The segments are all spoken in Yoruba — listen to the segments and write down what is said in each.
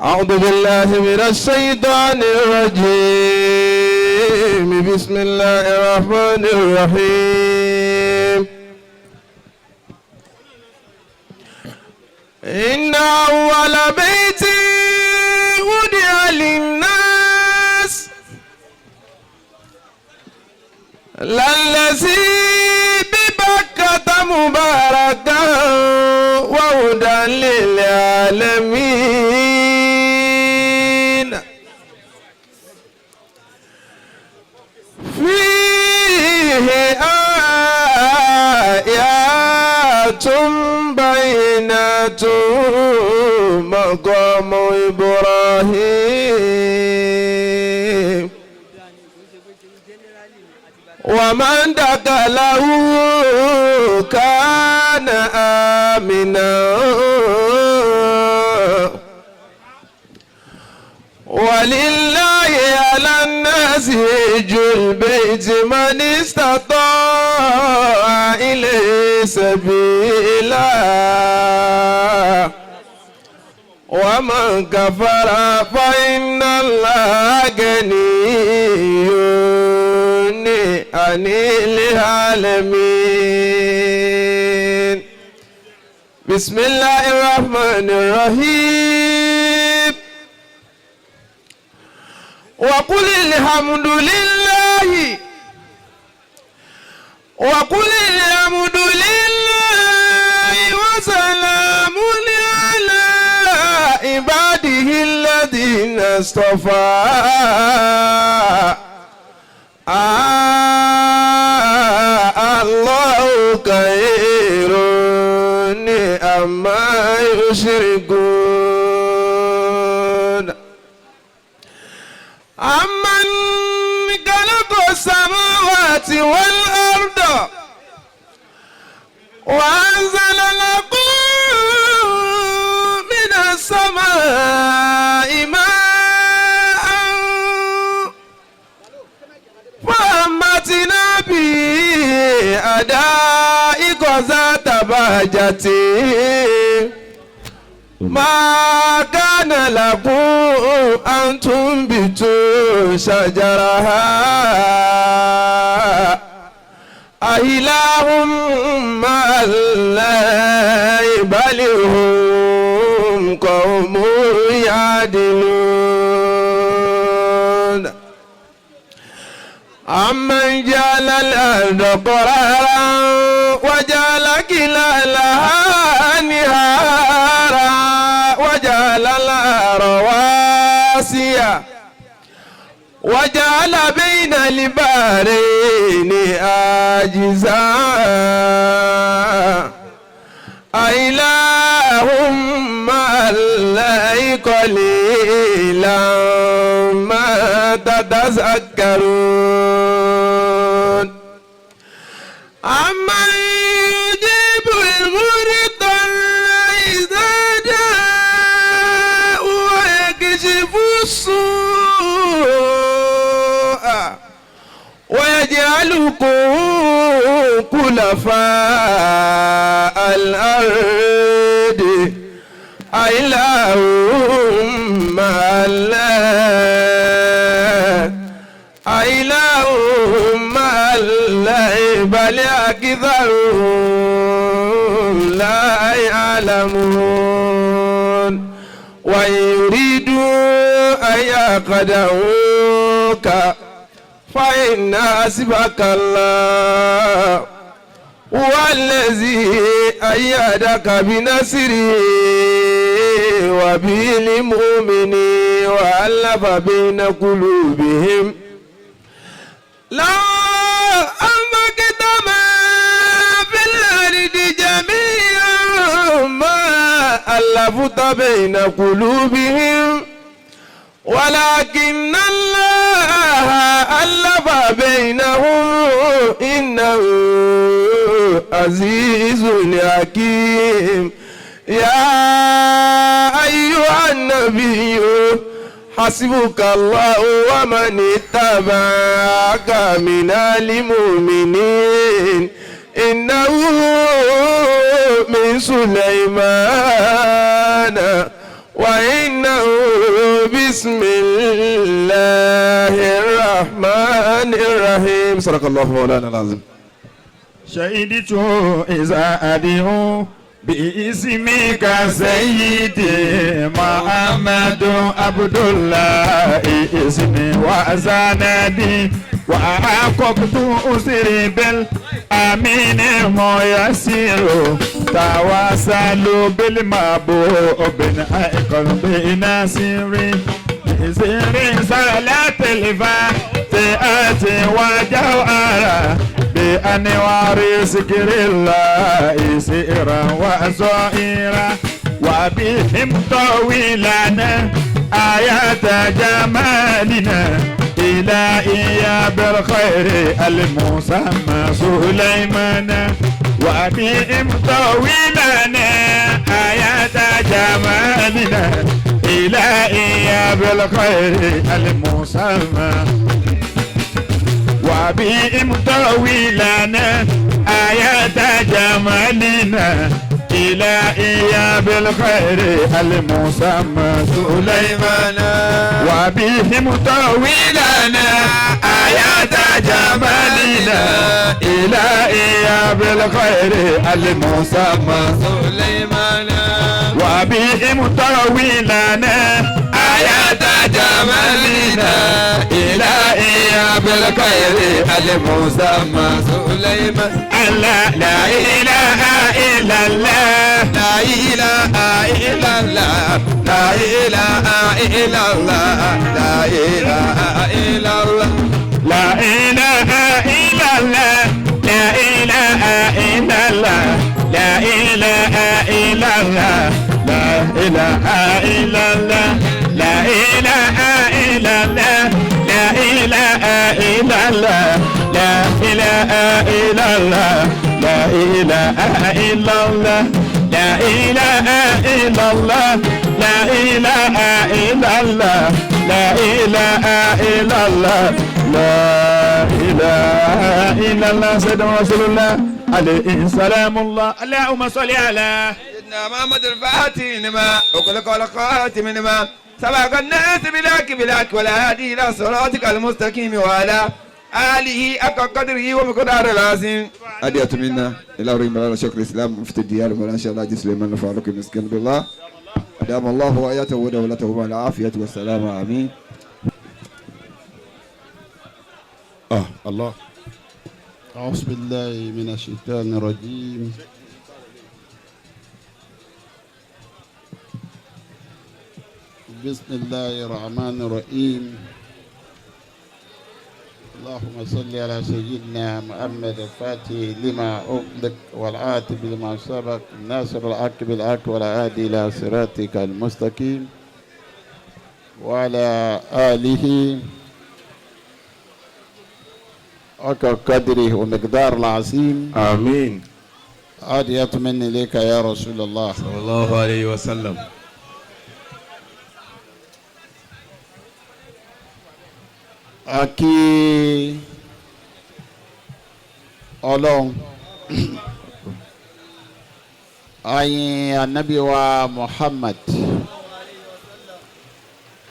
أعوذ بالله من الشيطان الرجيم. بسم الله الرحمن الرحيم. إن أول بيت وضع للناس للذي ببكة مباركا وهدى للعالمين. فيه آيات بينات مقام إبراهيم ومن دخله كان آمنا ولله على الناس حج البيت من استطاع إليه سبيلا ومن كفر فإن الله غني عن العالمين. بسم الله الرحمن الرحيم. وقل الحمد لله وقل الحمد لله وسلام على عباده الذين اصطفى. الله خير عما يشركون. أمن خلق السماوات والأرض وأنزل لكم من السماء ماء فأنبتنا به حدائق ذات بهجة ما كان لكم أن تنبتوا شجرها أإله مع الله بل هم قوم يعدلون. أمن جعل الأرض قرارا وجعل خلالها أنهارا وجعل لها رواسي وجعل بين البحرين حاجزا. أإله مع الله قليلا ما تتذكرون. أمن يجيب المضطر إذا دعاه ويكشف السوء ويجعلكم خلفاء الأرض. أإله مع الله أإله مع الله بل أكثرهم لا يعلمون. وإن يريدوا أن يخدعوك فإن حسبك الله هو الذي أيدك بنصره وبالمؤمنين وألف بين قلوبهم. لو أنفقت ما في الأرض جميعا ما ألفت بين قلوبهم ولكن الله ألف بينهم إنه عزيز حكيم. يا أيها النبي حسبك الله ومن اتبعك من المؤمنين إنه من سليمان وإنه بسم الله الرحمن الرحيم. صدق الله مولانا العظيم. شهدت إذا أدعو باسمك سيدي محمد عبد الله اسمي وزندي وأحققت أسري بالأمين ميسر توسل بالمحبوب أيقظ بناصري بسر صلاة الفاتحة وجوهرة بأنوار ذكر الله سيرا وزائرا وبهم طويلنا آيات جمالنا إلهي بالخير المسمى سليمان وبهم طويلنا آيات جمالنا إلهي بالخير المسمى وبهم طويلنا آيات جمالنا إلهي بالخير المسمى سليمان وبهم طويلنا آيات جمالنا إلهي بالخير المسمى سليمان وبهم طويلنا آيات جمالنا إلهي بالخير المسمى سليمان. الله لا إله إلا الله لا إله إلا الله لا إله إلا الله لا إله إلا الله لا إله إلا الله لا إله إلا الله لا إله إلا الله لا إله إلا الله لا إله إلا الله لا إله إلا الله لا إله إلا الله لا إله إلا الله لا إله إلا الله لا إله إلا الله لا إله إلا الله لا إله إلا الله سيدنا رسول الله عليه السلام الله. اللهم صل على سيدنا محمد الفاتح لما أغلق والخاتم لما سبق الناس بلاك بلاك ولا هادي إلى صراطك المستقيم وعلى آله حق قدره ومقداره العظيم. أدية منا إلى رحمة الله شيخ الإسلام مفتي الديار مولانا شيخ الحاج سليمان الفاروق المسكين بالله أدام الله وآياته ودولته مع العافية والسلامة آمين. الله. أعوذ بالله من الشيطان الرجيم. بسم الله الرحمن الرحيم. اللهم صل على سيدنا محمد الفاتح لما أغلق والعاتب لما سبق الناصر الحق بالحق والهادي إلى صراطك المستقيم وعلى آله حق قدره ومقدار العظيم. آمين. هدية مني إليك يا رسول الله صلى الله عليه وسلم. Akí Ọlọ́run ayin anabi wa Muhammad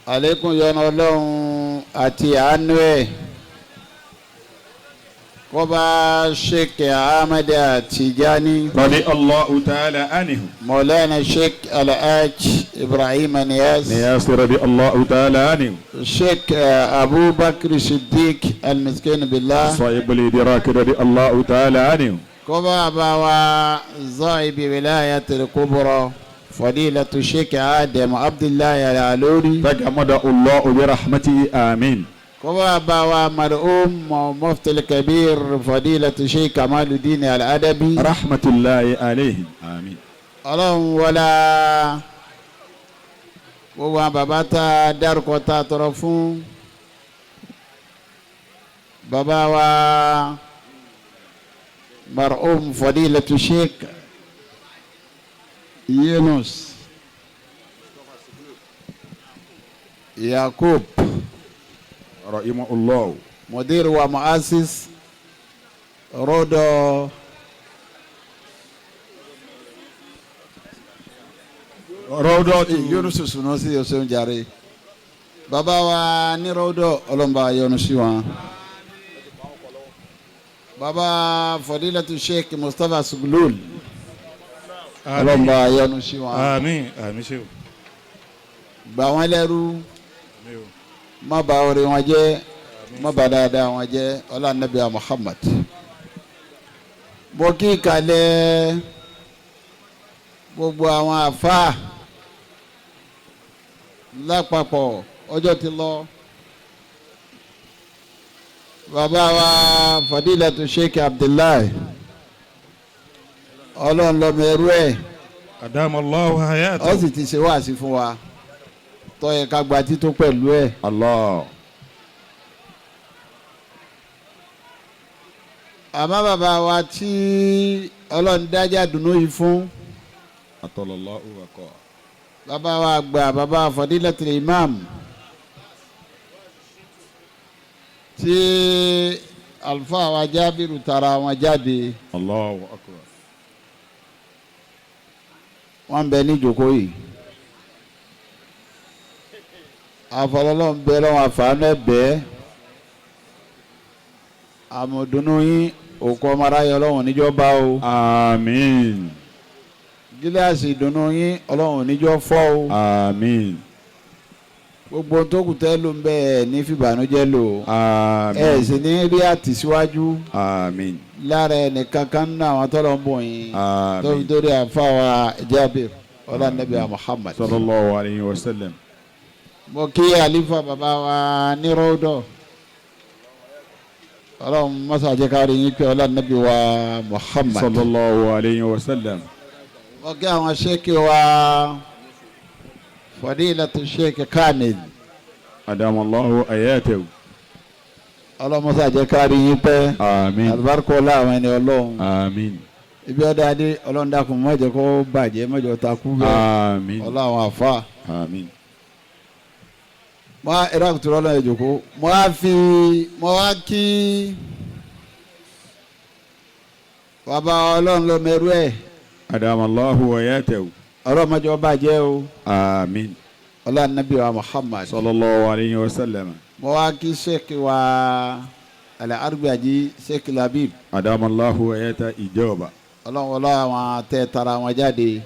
alekun yọ́nú Ọlọ́run àti àánú ẹ̀ kó bá Sheikh Ahmed Tijani radiyallahu ta'ala anhu Mawlana Sheikh Alhaj Ibrahim Niyas Niyas radiyallahu ta'ala anhu Sheikh Abubakar Siddiq al-Miskin billah sahibul idrak radiyallahu ta'ala anhu kó bá bá wa zaibi wilayatil kubra fadilatu Sheikh Adam Abdullahi al-Aluri tagamada Allahu bi rahmatihi amin. Kó bá wa marhum mufti al-kabir fadilatu Sheikh Kamaluddin al-Adabi rahmatullahi alayhi amin. Ọlọ́run wọlá gbogbo àwọn bàbá tá a dárúkọ tá a tọrọ fún bàbá wa marhum fadilatu Sheikh Yunus Yakub rahimahullah mudir wa muassis rodo rodo Yunus Sunusi Osun jare Bàbá wa nírọ̀dọ̀ ọlọ́mọba yọ́nú sí wọn. Bàbá Fadilatu Sheikh Mustapha Suglul ọlọ́mọba yọ́nú sí wọn. Àmín àmín ṣe o. Gbà wọ́n lẹ́rú, má bà orí wọn jẹ́, má bà dáadáa wọn jẹ́, ọlá nàbí Muhammad. Mo kí ìkàlẹ̀ gbogbo àwọn àfáà lápapọ̀, ọjọ́ ti lọ. Bàbá wa Fadilatu Sheikh Abdullahi ọlọ́run lọ́mọ ẹrú ẹ̀. Adamallahu hayata. Ó sì ti ṣe wáàsí fún wa tó yẹ ká gba tító pẹ̀lú ẹ̀. Allah. Àmọ́ bàbá wa tí ọlọ́run dájà dùnú yìí fún. Atalallahu waqa. Bàbá wa àgbà bàbá Fadilatul Imam tí àlùfáà wa Jábìrù tara wọn jáde. Allahu akbar. Wọ́n bẹ ní ìjókòó yìí. Àfọlọ́lọ́ ń bẹ lọ́wọ́ àfààní ẹ̀bẹ́. Àmọ̀dúnú yín òkú ọmọ aráyé ọlọ́run níjọ́ bá o. Àmín. Gíláàsì ìdùnnú yín ọlọ́run níjọ́ fọ́ o. Àmín. Gbogbo tó kù tẹ́ ló ń bẹ ẹ̀ ní fìbànújẹ́ lò. Àmín. Ẹ sì ní rí àtìsíwájú. Àmín. Lára ẹnìkan kan nínú àwọn tọ́lọ̀ ń bọ̀ yín. Àmín. Tóbi torí àfáwà Jábìr ọlá nàbí Muhammad. Sallallahu alayhi wa sallam. Mo kí àlífà bàbá wa níròdọ̀. Ọlọ́run mọ́sá jẹ́ ká rí yín pé ọlá nàbí wa Muhammad. Sallallahu alayhi wa sallam. Mo kí àwọn ṣéèkì wa Fadilatu Sheikh Kamil. Adamallahu hayatahu. Ọlọ́run mọ́sá jẹ́ ká rí yín pẹ́. Àmín. Àlùbáríkà ọlá àwọn ẹni ọlọ́run. Àmín. Ibi ọ̀dà adé ọlọ́run dákun má jẹ́ kó bàjẹ́ má jẹ́ takú bẹ́ẹ̀. Àmín. Ọlọ́run àfa. Àmín. Mo ẹ̀rọ àkùtùrọ̀ ọlọ́run ìjòkó. Mo wá fi mo wá kí bàbá ọlọ́run ló mẹ́rú ẹ̀. Adamallahu hayatahu. Ọlọ́run má jẹ́ ó bàjẹ́ o. Àmín. Ọlọ́run nàbí wa Muhammad. Sallallahu alayhi wa sallam. Mo wá kí Sheikh wa Al-Argbaji Sheikh Labib. Adamallahu hayata ìjọba. Ọlọ́run wọlé àwọn tẹ́ tara wọn jáde.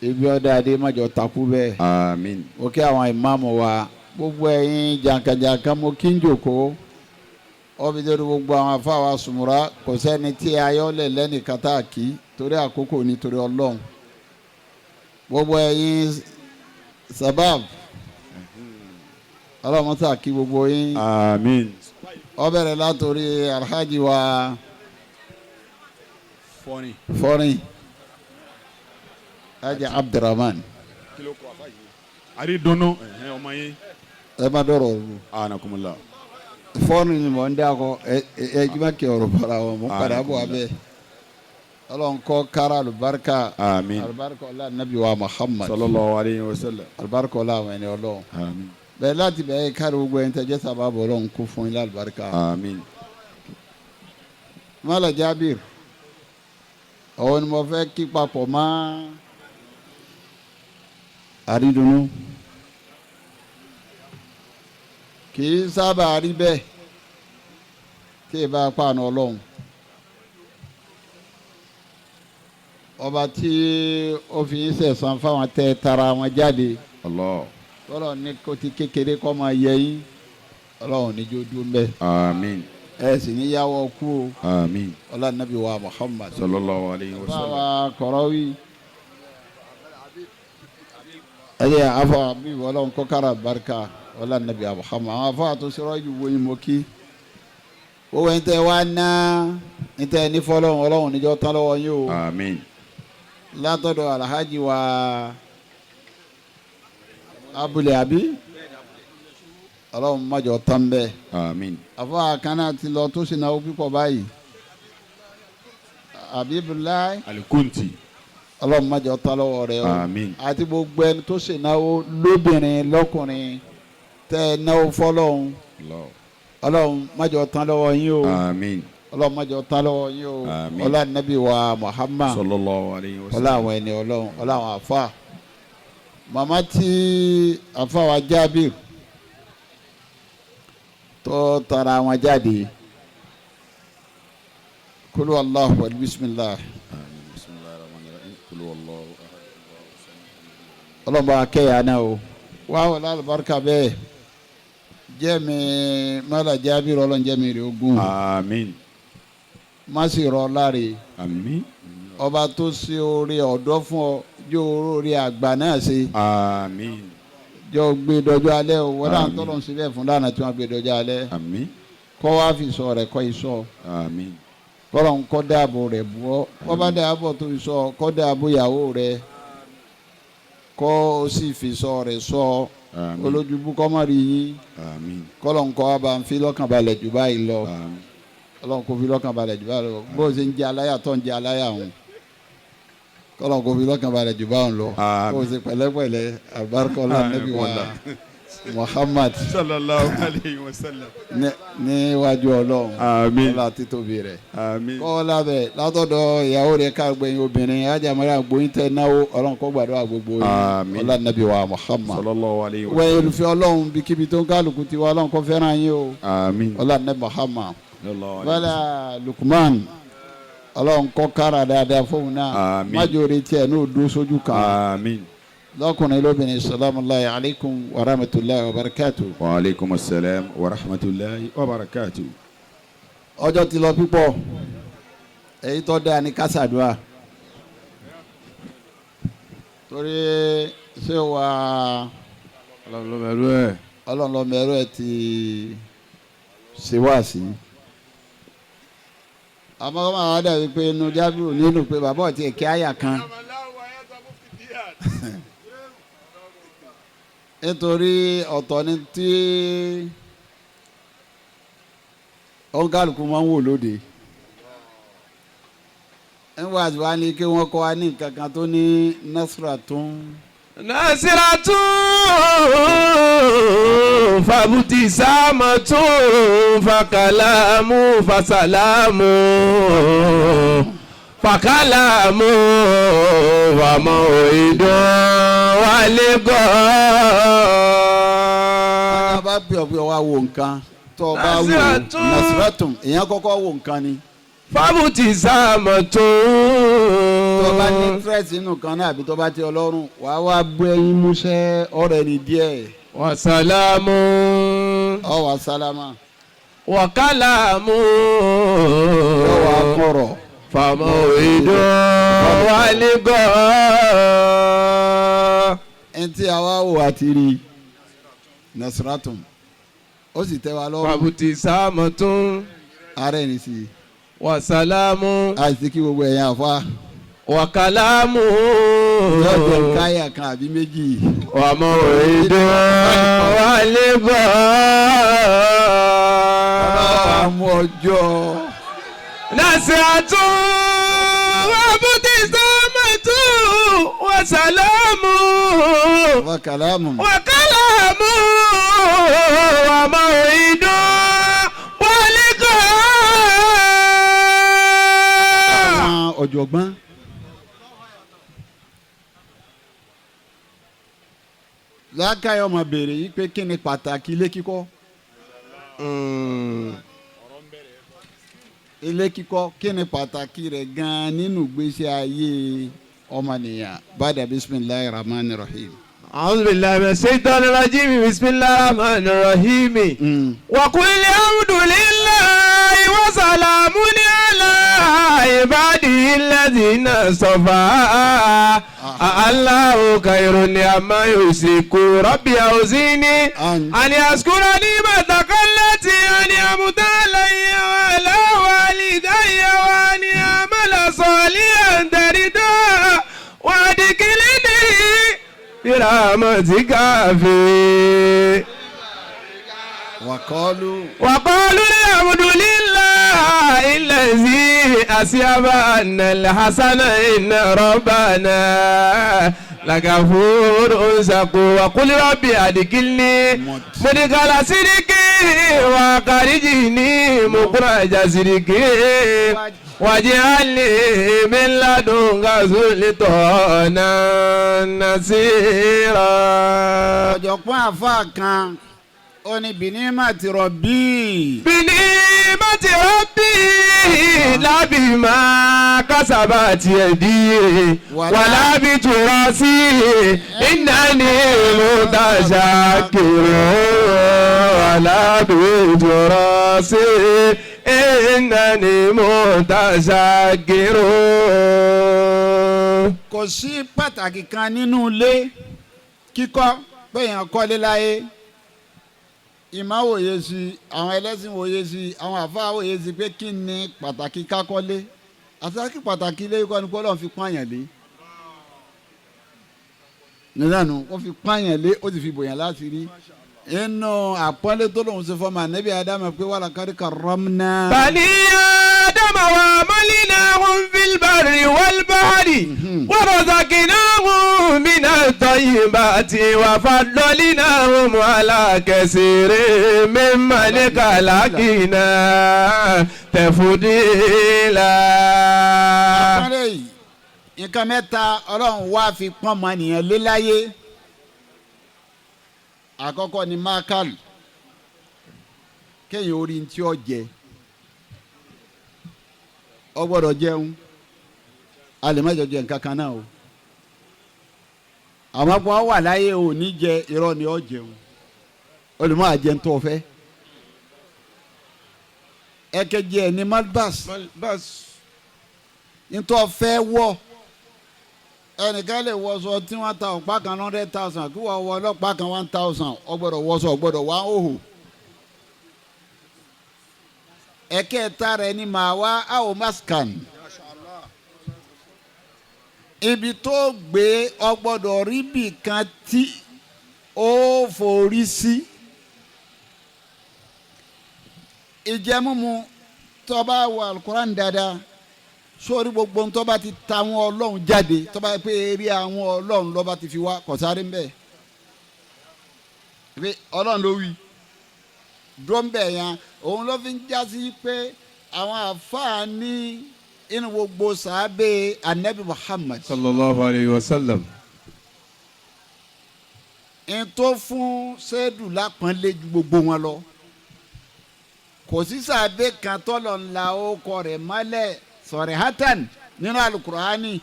Ibi ọ̀dà adé má jẹ́ ó takú bẹ́ẹ̀. Àmín. Mo kí àwọn ìmáàmù wa gbogbo ẹ̀yin jàǹkàjàǹkà mo kí ń jòkó. Ọbí torí gbogbo àwọn afáwa sùmùrà kò sẹ́ni tí ayọ́lẹ̀ lẹ́nìkan tá a kí torí àkókò nítorí ọlọ́run. Gbogbo ẹ̀yin sábàb ọlọ́run tá a kí gbogbo yín. Àmín. Ó bẹ̀rẹ̀ látòrí alhaji wa fọ́rin Haji Abdulrahman. Àrídùnnú ọmọ yín. Ẹ má dọ̀rọ̀ ọ̀rọ̀. Anakumula. Fọ́ọ̀nù ni mò ń dá kọ ẹ ẹ ẹ má kí ọ̀rọ̀ bọ̀ra wọn mò ń padà bọ̀ abẹ́. Ọlọ́run kọ́ kára àlùbáríkà. Àmín. Àlùbáríkà ọlá nàbí wa Muhammad. Sallallahu alayhi wa sallam. Àlùbáríkà ọlá àwọn ẹni ọlọ́run. Àmín. Bẹ́ẹ̀ láti bẹ́ẹ̀ kárí gbogbo ẹni tẹ́jẹ́ sábà bọ̀ ọlọ́run kó fún yín lálùbáríkà. Àmín. Mọ́lá Jábìr ọ̀hún ni mo fẹ́ kí papọ̀ mọ́ àrídùnnú. Kì í sábà rí bẹ́ẹ̀ tí ì bá pàànù ọlọ́run. Ọba tí ó fi ń sẹ̀sán fáwọn tẹ́ tara wọn jáde. Allah. Tọ́lọ̀ ní kó ti kékeré kọ́ máa yẹ yín. Ọlọ́run níjó dúró mbẹ́. Àmín. Ẹ sì ní yáwọ́ kú o. Àmín. Ọlá nàbí wa Muhammad. Sallallahu alayhi wa sallam. Báwa kọ̀rọ̀ wí. Ẹ jẹ́ afọ àbí ọlọ́run kọ́ kára barika ọlá nàbí wa Muhammad. Àwọn afọ àtúnṣe ju wo yín mo kí. Owó ẹni tẹ́ wá ná ní tẹ́ ní fọlọ́run ọlọ́run níjọ́ tán lọ́wọ́ yín o. Àmín. Látọ̀dọ̀ alhaji wa abúlé àbí ọlọ́run má jọ tán bẹ́ẹ̀. Àmín. Àfọ àkànnà ti lọ tó sì náwó pípọ̀ báyìí. Abibulayi. Alikunti. Ọlọ́run má jọ tán lọ́wọ́ rẹ o. Àmín. Àti gbogbo ẹni tó sì náwó lóbìnrin lọ́kùnrin tẹ́ ẹ náwó fọlọ́run. Ọlọ́run má jọ tán lọ́wọ́ yín o. Àmín. Ọlọ́run má jọ tán lọ́wọ́ yín o. Àmín. Ọlá nàbí wa Muhammad. Sallallahu alayhi wa Ọlá sallam. àwọn ẹni ọlọ́run ọlá àwọn àfa. Màmá tí àfàwà Jábìr tó tara wọn jáde, kúlú Allahu wal bisimilah. Ọlọ́mọba akẹ́yà náà o wá wọlé alibarika bẹ́ẹ̀ jẹ́mi mọ́lá Jábìr ọlọ́run jẹ́mi rẹ̀ ogun. Àmín. Má sì rọ láre. Àmín. Ọba tó ṣe oore ọ̀dọ́ fún ọ yóò oore àgbà náà ṣe. Àmín. Jọ gbé dọjọ́ alẹ́ o wọ́n náà tọ́lọ̀ ń ṣe bẹ́ẹ̀ fún lánàá tí wọ́n gbé dọjọ́ alẹ́. Àmín. Kọ́ wá fi sọ rẹ̀ kọ́ ìsọ. Àmín. Kọ́lọ̀ ń kọ́ dáàbò rẹ̀ bù ọ́ kọ́ bá dáàbò tó fi sọ kọ́ dáàbò ìyàwó rẹ̀ kọ́ ó sì fi sọ rẹ̀ sọ. Àmín. Olójúbú kọ́ mọ́ rí yín. Àmín. Kọ́lọ̀ ń kọ́ wa bá ń fi lọ́kàn balẹ̀ jù báyìí lọ. Àmín. Ọlọ́run kò fi lọ́kàn balẹ̀ jù báyìí lọ bó ṣe ń jẹ aláyà tó ń jẹ aláyà òun kọ́lọ́run kò fi lọ́kàn balẹ̀ jù báyìí lọ Àmín. kó o ṣe pẹ̀lẹ́pẹ̀lẹ́ àbárkọ́lá nẹ́bí wa Muhammad sallallahu alayhi wa sallam. Níwájú Ọlọ́run. Àmín. Ọlá títóbi rẹ̀. Àmín. Kọ́lá bẹ̀ látọ̀dọ̀ ìyàwó rẹ̀ káàgbẹ̀yìn obìnrin ajámọ́ra gbóyin tẹ náwó Ọlọ́run kó gbàdúrà gbogbo yín. Àmín. Ọlá nẹ́bí wa Muhammad sallallahu alayhi wa wẹ́n sallam. olùfẹ́ Ọlọ́run bíkíbi tó ń kálukú tiwa Ọlọ́run kó fẹ́ràn yín o. Àmín. Ọlá nẹ́bí Muhammad. Sallallahu alayhi wa Bala Lukman Ọlọ́run kó kára dáadáa fóun náà. Àmín. Májòrè tiẹ̀ n'o dún sójú kan. Àmín. Lọ́kùnrin lóbìnrin salamu alaykum wa rahmatulahi wa barakatu. Wa aleykum assalam wa rahmatulahi wa barakatu. Ọjọ́ ti lọ pípọ̀ èyí tó dáa ní kásádùá torí ṣé wà Ọlọ́run ẹ̀. Ọlọ́run lọ́mọ ẹrú ẹ̀ ti ṣe wá sí. Àmọ́ wọ́n máa dàbí pé inú Jábìrù nínú pé bàbá ọ̀tí ẹ̀kẹ́ àyà kan. Nítorí ọ̀tọ̀ ni tí ọ̀nkálukú máa ń wò lóde. Nígbà tí wàá ní kí wọ́n kọ́ wa ní nǹkan kan tó ní Nasra tó ń. Nasiratu fabutisamatu fakalamu fasalamu fakalamu wamauidu waliko. Tá a bá pè ọ́ pé ọ wá wo nǹkan tó o bá wò Nasiratu èèyàn kọ́kọ́ wo nǹkan ni. Fabutisamatu. Tó o bá ní interest nínú kan náà àbí tó bá ti Ọlọ́run wàá wá gbé ẹyin músẹ́ ọ̀rẹ́ ni díẹ̀. Wasalamu. Ọ wà sálámà. Wakalamu. Ọ wà kọ̀rọ̀. Famauidu waliko. Ẹn tí a wá wò àti rí Nasiratum ó sì tẹ́ wa lọ́rùn. Fabutisamatu. Ara ẹni sí i. Wasalamu. A sì kí gbogbo ẹ̀yàn àfa. Wakalamu. Yóò jẹ́ káyà kan àbí méjì. Wamauidu waliko. Ọlọ́run mú ọjọ́. Nasiratu fabutisamatu wasalamu. Wakalamu. Wakalamu wamauidu waliko. Àwọn ọ̀jọ̀gbọ́n. Lákàyọ̀ máa béèrè yìí pé kí ni pàtàkì ilé kíkọ́. Ilé kíkọ́ kí ni pàtàkì rẹ̀ gan-an nínú ìgbésí ayé ọmọnìyàn. Bàdà bisimilahi rahman rahim. أعوذ بالله من الشيطان الرجيم بسم الله الرحمن الرحيم وقل الحمد لله وسلام على عباده الذين اصطفى الله خير عما يشركون ربي أوزعني أن أشكر نعمتك التي أنعمت علي وعلى والدي وأن أعمل صالحا ترضاه وأدخلني برحمتك في وقالوا وقالوا الحمد لله الذي أصاب أن الحسن إن ربنا لغفور شكور وقل ربي أدخلني مدخل صدق وأخرجني مخرج صدق واجعل لي من لدنك سلطانا نصيرا. Ọ̀jọ̀gbọ́n àfa kan ó ní bìnímà ti rọ̀ bíi. بنعمة ربي لا بما كسبت يدي ولا بتراثي إنني متشكر ولا بتراثي إنني متشكر. Kò sí pàtàkì kan nínú ilé kíkọ́ péyàn kọ́lé láyé, ìmọ̀ wòye sí, àwọn ẹlẹ́sìn wòye sí, àwọn àfáà wòye sí pé kí ni pàtàkì kákọ́lé àti pàtàkì ilé kíkọ́ ni kó lọ́n fi pààyàn lé nílànà ó fi pààyàn lé, ó sì fi bòyàn láti rí inú àpọ́nlé tó lòun ṣe fọ́mọ ànábì Ádámù pé wàlá kárí karramna. بني آدم وحملناهم في البر والبحر ورزقناهم من الطيبات وفضلناهم على كثير ممن خلقنا تفضيلا. Àpọ́nlé yìí, nǹkan mẹ́ta Ọlọ́run wá fi pọ́n ọmọ nìyẹn lé láyé. Àkọ́kọ́ ni mákàlù, kéèyàn orí ní tí ó jẹ, ọ gbọ́dọ̀ jẹun. A lè má jọ jẹ nǹkan kan náà o, àmọ́ pé wọ́n wà láyé ò ní jẹ, irọ́ ni ó jẹun, ó lè má jẹun tó fẹ́. Ẹ̀kejì ẹ̀ ní malbas, ntọ́ fẹ́ wọ̀. Ẹnìkan lè wọṣọ tí wọ́n ta ọ̀pá kan 100,000, kí wọ́n wọ ọlọ́pàá kan 1,000. Ó gbọ́dọ̀ wọṣọ, ó gbọ́dọ̀ wá òhò. Ẹ̀kẹta rẹ̀ ni màá wá àwọn maskan, ibi tó gbé, ó gbọ́dọ̀ rí bì kan tí ó forí sí. Ìjẹmúmu, tó bá wọ Alukoran dáadáa sórí, gbogbo tó bá ti ta àwọn Ọlọ́run jáde, tó bá pé eré àwọn Ọlọ́run lọ́ba ti fi wá, kò sáré ń bẹ̀ pé Ọlọ́run ló wí dúró ń bẹ̀ yẹn. Òun ló fi ń jásí pé àwọn àfáà ní inú gbogbo sàábé anabi Muhammad sallallahu alayhi wa sallam, n tó fún sẹ́ẹ̀dù lápọ́nlé ju gbogbo wọn lọ, kò sí sàábé kan tọ́lọ̀ ńlá ó kọ rẹ̀ mọ́lẹ̀ sọ̀rọ̀ hatan nínú alukurani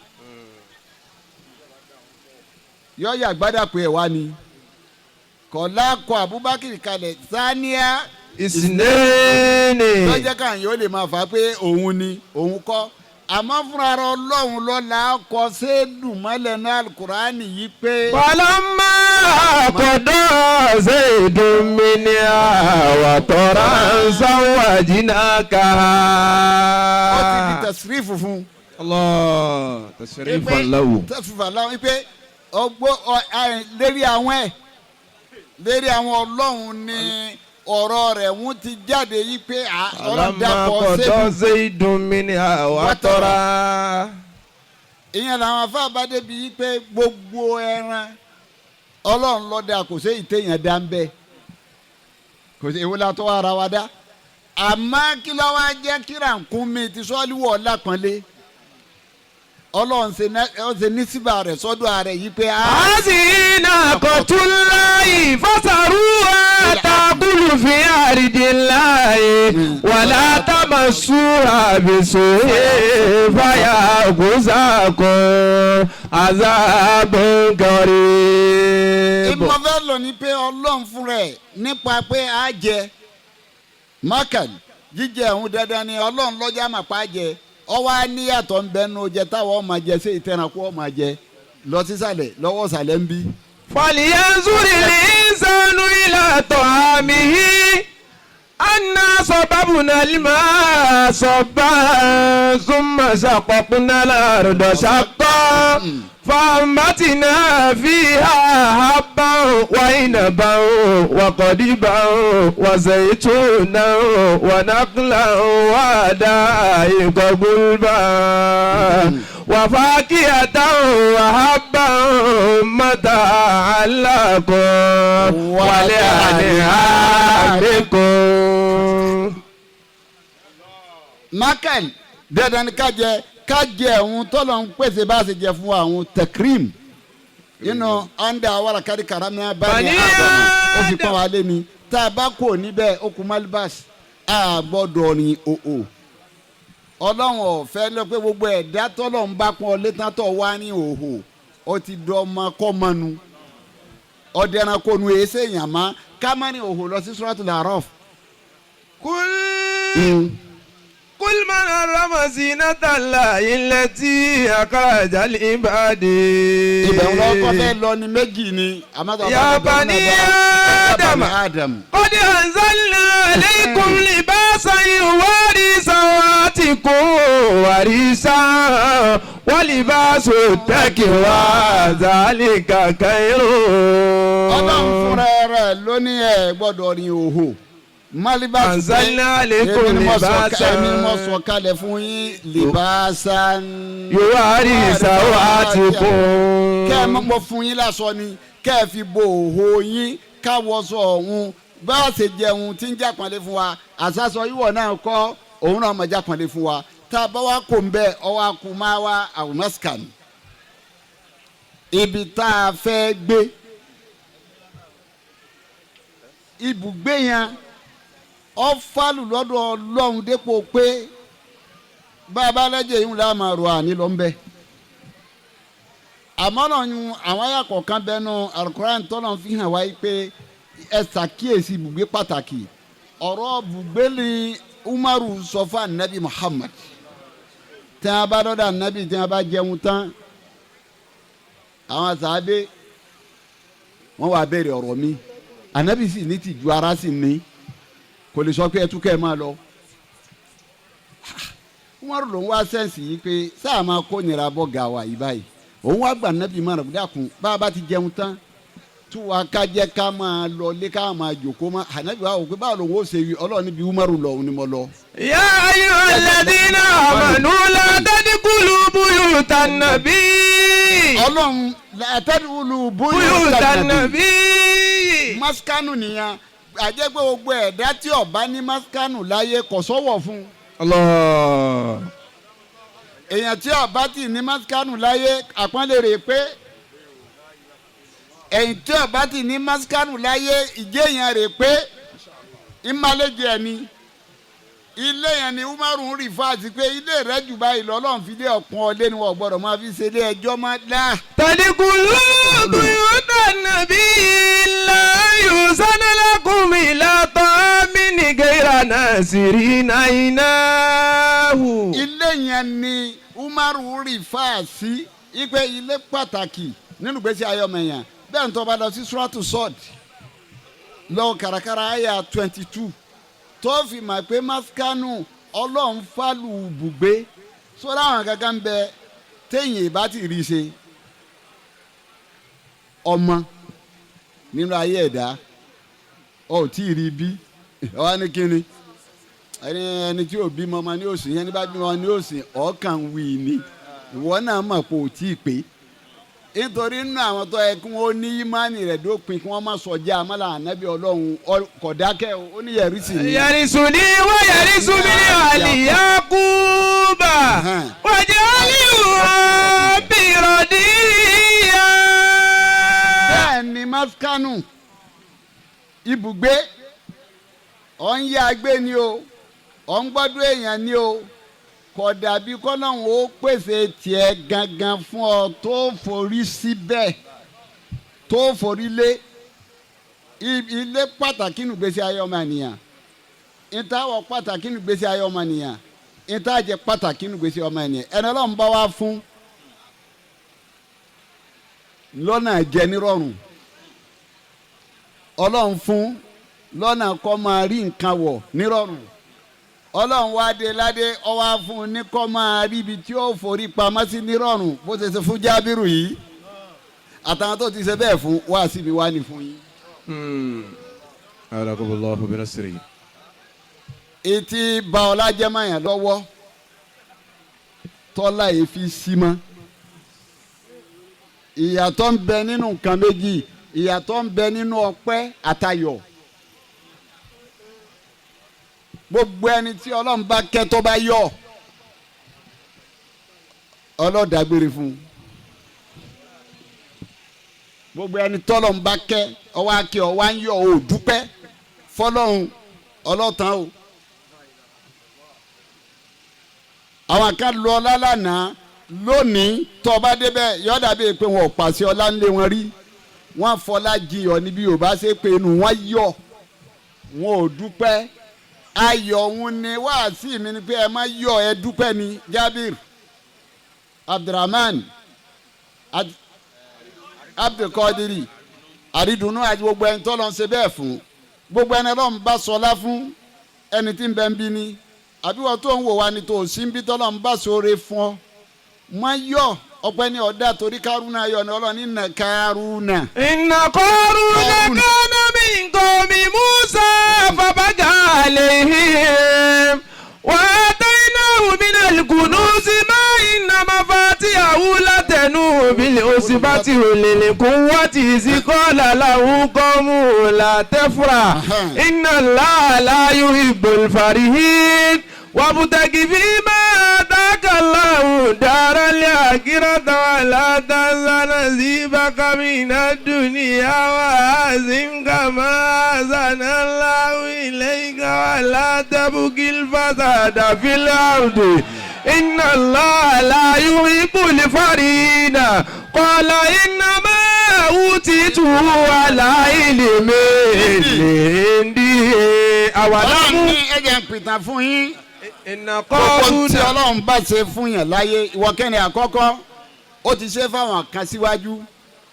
yọ̀ọ́yà gbádà pé ẹ̀ wá ni kọ̀lá kọ Abubakar kalẹ̀ saniya ìsìnẹ́ẹ̀nì lọ́jọ́ kan yóò lè máa fà á pé òun ni òun kọ́, àmọ́ fúnra rẹ̀ Ọlọ́run lọ́la kọ sẹ́ẹ̀dù mọ́lẹ̀ ní alukurani yìí pé. فلما قضى زيد منها وطرا زوجناكها. Ó ti di tẹ̀sírífù fún un. الله تشريفا له. Tẹ̀sírífù lahu pé ọgbó lérí àwọn ẹ̀, lérí àwọn Ọlọ́run ni ọ̀rọ̀ rẹ̀ ń ti jáde yìí pé Ọlọ́run فلما dàpọ̀ قضى sẹ́ẹ̀dù. زيد منها وطرا. Ìyẹn làwọn afáàbá débi yìí pé gbogbo ẹran Ọlọ́run ló dá, kò sí ìtẹ̀yàn dá ń bẹ́ẹ̀, kò sí èwo la tọ́ ara wa dá. Àmọ́ kí ló wá jẹ́ kí ràkúnmí ti sọ́ọ́líwọ̀ lápọ́nlé, Ọlọ́run ṣe ní síbà rẹ̀ sọ́dọ̀ rẹ̀ yìí pé a. هذه ناقة الله فسروها تأكل في أرض الله ولا تمسوها بسوء فيأخذكم عذاب قريب. Ìmọ̀ fẹ́ lò ní pé Ọlọ́run fún rẹ̀ nípa pé a jẹ mákàn, jíjẹ òun dandan ni, Ọlọ́run lọ́jà mà pa jẹ. Ọwọ́ á níyàtọ̀ ń bẹnu jẹ táwọn ọmọ jẹ sí ìtẹ̀rànkú ọmọ jẹ lọ sísàlẹ̀ lọ́wọ́ sàlẹ̀ ń bí. فلينظر الإنسان إلى طعامه أنا صببنا الماء صبا ثم شققنا الأرض شقا فأنبتنا فيها حبا وعنبا وقضبا وزيتونا ونخلا وحدائق غلبا وفاكهة وحبا متاعا لكم ولأنعامكم. Michael Dandan ni ká jẹ, ká jẹ òun tọ́lọ̀ ń pèsè bá a ṣe jẹ fún wa òun tẹkirim nínú anda awara kárí karamina bá ní Bani Ádámù ó fi Ádámù. pọ́n wa lé ni. Tá a bá kò níbẹ̀, ó kú malibas, a gbọ́dọ̀ ní òò. Ọlọ́run ọ̀fẹ́ lọ pé gbogbo ẹ̀dá tọ́lọ̀ ń bá pọ́n ọ létán tó wá ní òhò, ó ti dọ́ ọmọ kọ́ mọ́nu ọ̀dẹ̀ranko nu èsè yàmá ká má ní òhò lọ sí Suratul Araf. قل من حرم زينة الله التي أخرج لعباده. Ibẹ̀ ń lọ́kọ́ fẹ́ lọ ní méjì ni àmọ́ يا بني آدم. Adam. قد أنزلنا عليكم لباسا يواري سواتكم وريشا ولباس التقوى ذلك خير. Ọlọ́run fúnra rẹ̀ ló ní ẹ gbọ́dọ̀ rin òhò. Malibas. أنزلنا عليكم Èmi ni mo sọ لباسا èmi ni mo sọ kalẹ̀ fún yín libasan. يواري سواتكم. Kẹ́ ẹ mọ̀ fún yín lásọ ni kẹ́ ẹ fi bo òhò yín, káwọ́sọ ọ̀hún bá a ṣe jẹun tí ń jàpọ̀nlé fún wa, àsásọ ìwọ náà kọ́ òun náà mọ̀ jàpọ̀nlé fún wa. Tá a bá wa kò ń bẹ́ ọwọ́ akú máa wá àwòmọ́sìkàn ibi tá a fẹ́ gbé ibùgbé yẹn, ọ̀fàlù lọ́dọ̀ Ọlọ́run dépò pé bàbá lẹ́jẹ̀ yìí ń la máa rò àní lọ ń bẹ́. Àmọ́ náà yun àwọn àyà kọ̀ọ̀kan bẹnu Alukoran tọ́lọ̀ fi hàn wáyé pé ẹ ṣàkíyèsí ibùgbé pàtàkì. Ọ̀rọ̀ ibùgbé ni Umaru sọ fún anabi Muhammad. Tí a bá dọ́dọ̀ anabi, tí a bá jẹun tán, àwọn sàábé wọ́n wá béèrè ọ̀rọ̀ mi. Anabi sì ní tìjú, ara sì ní kò lè sọ pé ẹtú kẹ́ ẹ máa lọ. Umaru ló ń wá sense yìí pé sáà máa kó nira bọ́ gàwá yìí báyìí. Òun wá gbà anabi márùn dákun, bá a bá ti jẹun tán, tú wa ká jẹ́ ká máa lọ lé, ká máa jòkó mọ́. Anabi wa wò pé báwo lòun ó ṣe wí? Ọlọ́run níbi Umaru lọ, òun ni mo lọ. يا أيها الذين آمنوا لا تدخلوا بيوت النبي. Ọlọ́run àtẹ́wùlù بيوت النبي. Maskanu nìyẹn. Àjẹgbẹ́ gbogbo ẹ̀dá tí ó bá ní maskanu láyé kò sọ́wọ́ fún un. الله. Èèyàn tí ó bá ti ní maskanu láyé, àpọ́nlé rè pé èyàn tí ó bá ti ní maskanu láyé, ìjẹ́ èèyàn rè pé ìmàlẹ́jẹ̀ ẹni ilé yẹn ni Umaru ń rí fáàtì pé ilé rẹ̀ jù báyìí lọ́lọ́run fi lé ọ̀pọ̀n ọlé ni wọ́n gbọ́dọ̀ máa fi ṣe ilé ẹjọ́ máa dá. تدخلوا بيوت النبي لا يؤذن لكم إلى طعام غير ناظرين إناه. Ilé yẹn ni Umaru rí fáàsì ipe ilé pàtàkì nínú ìgbésí ayé ọmọ yẹn. Bẹ́ẹ̀ ń tó bá lọ sí Suratu Sọ́ọ̀d lọ kàràkàrà àyà 22 tó fi mọ̀ pé maskanu Ọlọ́run fálù bùgbé sọ́dọ̀ àwọn kankan bẹ téèyàn ìbá ti rí ṣe ọmọ nínú ayé ẹ̀dá ọ ò tí ì rí bí ọ ní kíni ẹni tí ò bímọ ọmọ ní òsì yẹn ní bá bímọ ní òsì ọ̀ọ́kàn wí ni. Ìwọ náà mọ̀ pé ò tí ì pé, nítorí nínú àwọn tó yẹ kí wọ́n ní ìmánì rẹ̀ dópin kí wọ́n má sọ jẹ́ àmàlà ànábì Ọlọ́run kò dákẹ́ o, ó ní yẹ̀rí sí ni. يرثني ويرث من آل يعقوب واجعله ربي رضيا. Bẹ́ẹ̀ ni maskanu ibùgbé, ọ̀ ń yá agbé ni o, ọ̀ ń gbọ́dọ̀ èèyàn ni o, kò dàbí kọ́lọ́hún ó pèsè tiẹ̀ gangan fún ọ tó forí síbẹ̀, tó forí lé. Ilé pàtàkì nínú ìgbésí ayé ọmọnìyàn, ìtawọ̀ pàtàkì nínú ìgbésí ayé ọmọnìyàn, ìtàjẹ pàtàkì nínú ìgbésí ọmọnìyàn. Ẹni Ọlọ́run bá wá fún lọ́nà jẹ nírọ̀rùn, Ọlọ́run fún lọ́nà kọ́ máa rí nǹkan wọ̀ nírọ̀rùn, Ọlọ́run wá dé ládé, ọwá fún un ní kọ́ máa rí ibi tí ó forí pamọ́ sí nírọ̀rùn, bó ṣe ṣe fún Jábírù yìí àtàwọn tó ti ṣe bẹ́ẹ̀ fún wá síbi wá ní fún yín. أراكم الله بنصره. Etí ba ọlá jẹ́ mayàn lọ́wọ́ tọ́lá yìí fi sí mọ́. Ìyàtọ̀ ń bẹ nínú nǹkan méjì: ìyàtọ̀ ń bẹ nínú ọpẹ́ àtayọ̀. Gbogbo ẹni tí Ọlọ́run bá kẹ́ tó bá yọ̀ Ọlọ́dàgbére fún un. Gbogbo ẹni tọ́lọ̀ ń bá kẹ́ ọwọ́ akẹ́ ọwọ́ á ń yọ ò dúpẹ́ fọlọ́run ọlọ́tàn o. Àwọn kan lọ ọlá lánàá, lónìí tó bá débẹ̀ yọ̀ọ́dà bíi pé wọn ò pàṣẹ ọlá ńlé wọn rí. Wọn fọlá jiyọ̀ níbi Yorùbá ṣe pé inú wọn yọ̀, wọn ò dúpẹ́. Ayọ̀ òun ni wáàsí mi ni pé ẹ má yọ̀, ẹ dúpẹ́ ni. Jabir Abdulrahman Abdulkadiri àrídùnnú àti gbogbo ẹni tó lọ ń ṣe bẹ́ẹ̀ fún, gbogbo ẹni Ọlọ́run bá sọlá fún, ẹni tí ń bẹ ń bí ni àbí wọ́n tó ń wò wá ni tó sí ń bí tọ́lọ́ ń bá sóore fún ọ, má yọ̀. Ọpẹ́ ní ọ̀dà torí Kárúnà yọ̀ ni Ọlọ́run ní Kárúnà. Inna Qaruna kana min qawmi Musa fabaga alayhim wa ataynahu minal kunuzi ma inna mafatihahu latanu bil usbati ulil quwwati iz qala lahu qawmuhu la tafrah inna Allaha la yuhibbul farihin wabtaghi fima ataka Allahu daral akhirata wa la tansa nasibaka minad dunya wa ahsin kama ahsana Allahu ilayka wa la tabghil fasada fil ardi inna Allaha la yuhibbul farihin qala innama utituhu ala ilmin indi. Ọlọ́run ní ẹ̀jẹ̀ ń pìtàn fún yín. Gbogbo tí Ọlọ́run bá ṣe fún yàn láyé, ìwọ kẹ́ni àkọ́kọ́ ó ti ṣe fáwọn kan síwájú.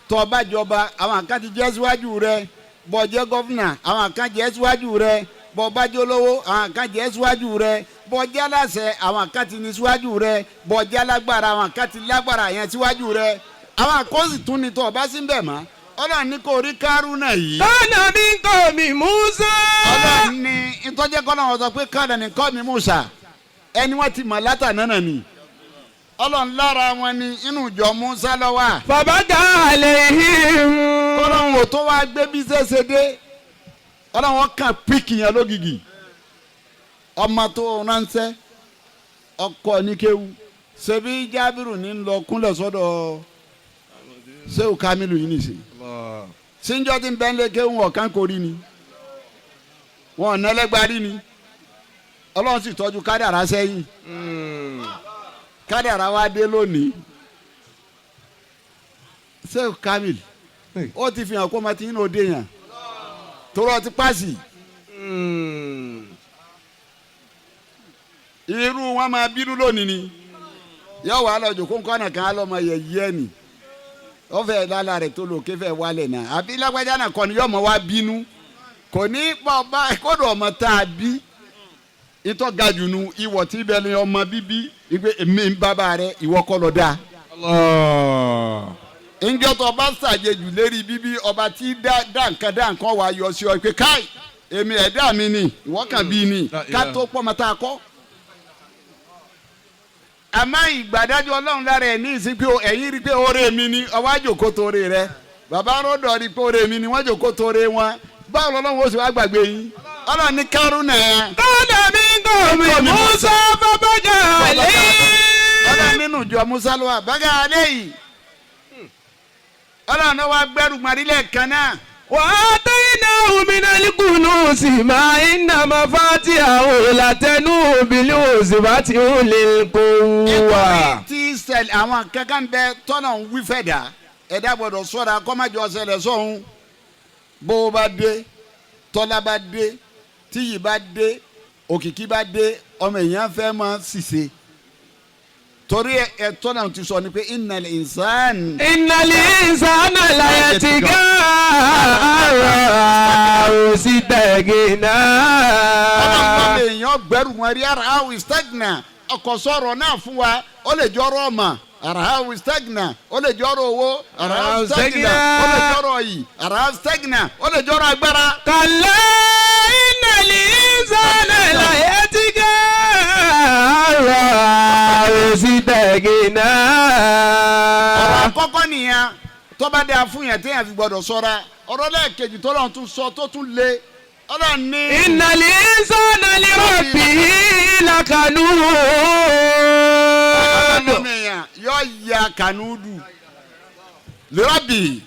Tó bá jọba, àwọn kan ti jẹ́ síwájú rẹ. Bó jẹ́ gọ́fúnà, àwọn kan jẹ́ síwájú rẹ. Bó bá jẹ́ olówó, àwọn kan jẹ́ síwájú rẹ. Bó jẹ́ aláṣẹ, àwọn kan ti ní síwájú rẹ. Bó jẹ́ alágbára, àwọn kan ti lágbára yẹn síwájú rẹ. Àwọn kan sì tún ní tó bá sí ń bẹ̀ mọ́. Ọlọ́run ní kò rí Kárúnà yìí. Kana min qawmi Musa. Ọlọ́run ní ìtọ́jẹ́ kọ́ náà wọ́n sọ pé kana min qawmi Musa. Ẹni wọ́n ti mọ̀ látàná náà ni. Ọlọ́run lára wọn ni inú ìjọ Musa ló wà. Fabaga alayhim. Ọlọ́run ò tó wá gbé bí ṣẹ̀ṣẹ̀ dé. Ọlọ́run kàn píkì yẹn lógìgì. Ọmọ tó ránṣẹ́ ọkọ ní kéwu. Ṣebí Jábìrù ní lọ kúnlẹ̀ sọ́dọ̀ Ṣéwù Kamilu yìí nìsín. Sínjọ́ tí ń bẹ́ ń lé kéwù ọ̀kan kò rí ni. Wọn ò nẹ́lẹ́gba rí ni. Ọlọ́run sì tọ́jú kádàrá sẹ́yìn. Kádàrá wa dé lónìí. Ṣéwù Kamil ó ti fi hàn kó ma ti ń òde yàn. Torọ́ ti pàṣì. Irú wọn máa bínú lónìí ni. Yóò wá lọ jòkó nǹkan kan á lọ́ máa yẹ yẹ́ ni. Ó fẹ́ lálá rẹ̀ tó lò kéfẹ́ wálẹ̀ náà. Àbí lágbájá náà kọ́ni yóò mọ̀ wá bínú. Kò ní pọ̀ bá kódò ọmọ tá a bí. Ìtọ́ ga jù nu ìwọ̀ tí bẹ́ẹ̀ ni ọmọ bíbí ìgbé èmi ń bàbá rẹ̀ ìwọ kọ́ lọ dáa. Ǹjọ́ tó bá ṣàjèjù lérí bíbí ọba tí dá nǹkan wá yọ sí ọ pé káì èmi ẹ̀dá mi ni ìwọ kàn bí ni ká tó pọ̀ mọ́ tá a kọ́. Àmọ́ ìgbàdájọ́ Ọlọ́run lára ẹ̀ ní ìsìn pé ẹ̀yin rí pé oore mi ni ọwọ́ àjòkó toore rẹ. Bàbá rọ́dọ̀ rí pé oore mi ni wọ́n jòkó toore wọn. Báwo lọ́lọ́run ó sì wá gbàgbé yín? Ọlọ́run ní Kárúnà. Kana min qawmi Musa fabaga alayhim. Ọlọ́run nínú ìjọ Musa ló wà baga alayhi. Ọlọ́run náà wá gbẹ́rù marílẹ̀ kan náà. Wa ataynahu minal kunuzi ma inna mafatihahu latanu bil usbati ulil quwwa. Nítorí tí ṣẹlẹ̀ àwọn kankan bẹ tọ́nà ń wí fẹ́ dà, ẹ̀dá gbọ́dọ̀ sọ́ra kọ́májọ ṣẹlẹ̀ sọ́hun. Bó o bá dé, tọ́lá bá dé, tíyì bá dé, òkìkí bá dé, ọmọ èèyàn fẹ́ máa ṣìṣe. Torí ẹ tọ́nà ti sọ ni pé innal insan. Innal insana la yatgha istaghna. Ọlọ́run èèyàn gbẹ́rù wọn rí ara istaghna. Ọkọ̀ sọ̀rọ̀ náà fún wa, ó lè jọrọ̀ ọmọ. Ara istaghna, ó lè jọrọ̀ owó. Ara istaghna, ó lè jọrọ̀ yìí. Ara istaghna, ó lè jọrọ̀ agbára. Kalla innal insana la yatgha istaghna. Ọ̀rọ̀ àkọ́kọ́ nìyẹn tó bá dáa fún yẹn téèyàn fi gbọ́dọ̀ ṣọ́ra. Ọ̀rọ̀ lẹ́ẹ̀kejì tó lọ́n tún sọ tó tún le. Ọlọ́run ní. Innal insana li rabbihi lakanud. Ọlọ́run èèyàn èèyàn yóò ya kànúdù lérabì.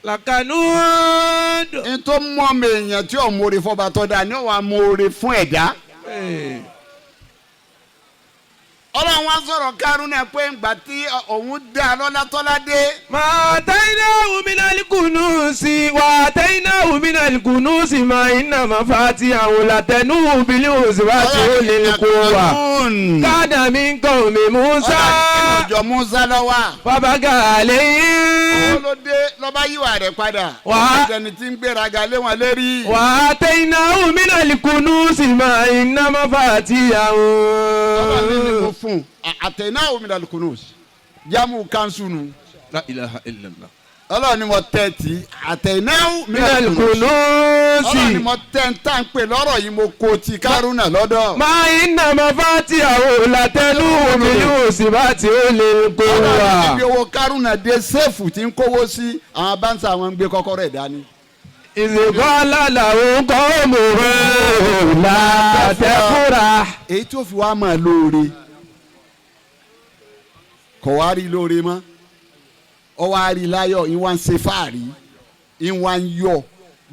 Lakanud. Ntọ́ mọ́ mi èèyàn tí ò mórí fọba tọ́ da ni ó wà mórí fún ẹ̀dá. Ọlọ́run wa sọ̀rọ̀ Kárúnà pé ńgbà tí òun dá lọ́lá tọ́lá dé. Màtẹ́ináwó minal kunusi wàtẹ́ináwó minal kunusi mà iná mà fati àwọn làtẹnú bílí òsínbàtì ó lè kó wa. Kádà mi ń kọ́ mi Musa. Ìjọ Musa lọ́wọ́. Bàbá gàlẹ́ yìí. Ó ló dé lọ́ba yíwà rẹ̀ padà. Wà. Ẹni tí ń gbéraga lé wọn lérí. Wàtẹ́ináwó minal kunusi mà iná mà fati Ọlọ́run ní àwọn. kò fún àtẹ̀ináwó minal kunus jámù kanṣu nu. La ilaha illallah. Ọlọ́run ni mo tẹ́ ti àtẹ̀ináwó minal Minal kunus. Ọlọ́run ni kunusi. mo tẹ́ ń tà ń pè lọ́rọ̀ yìí mo kó ti Kárúnà lọ́dọ̀. Ma iná ma fati àwọn làtẹnú bílí òsínbàtì ó lè kó wa. Ibi owó Kárúnà dé sẹ́ẹ̀fù tí ń kówó sí àwọn báńsà àwọn ń gbé kọ́kọ́rọ́ ẹ̀ dání. Ìsìnkọ́lá làwọn kọ́ mọ̀ ọ́ látẹ̀kúra. Èyí tó fi wá máa lóore kò wá rí lóore mọ́, ọ wá rí láyọ̀, ìwà ń ṣe fáàrí, ìwà ń yọ̀.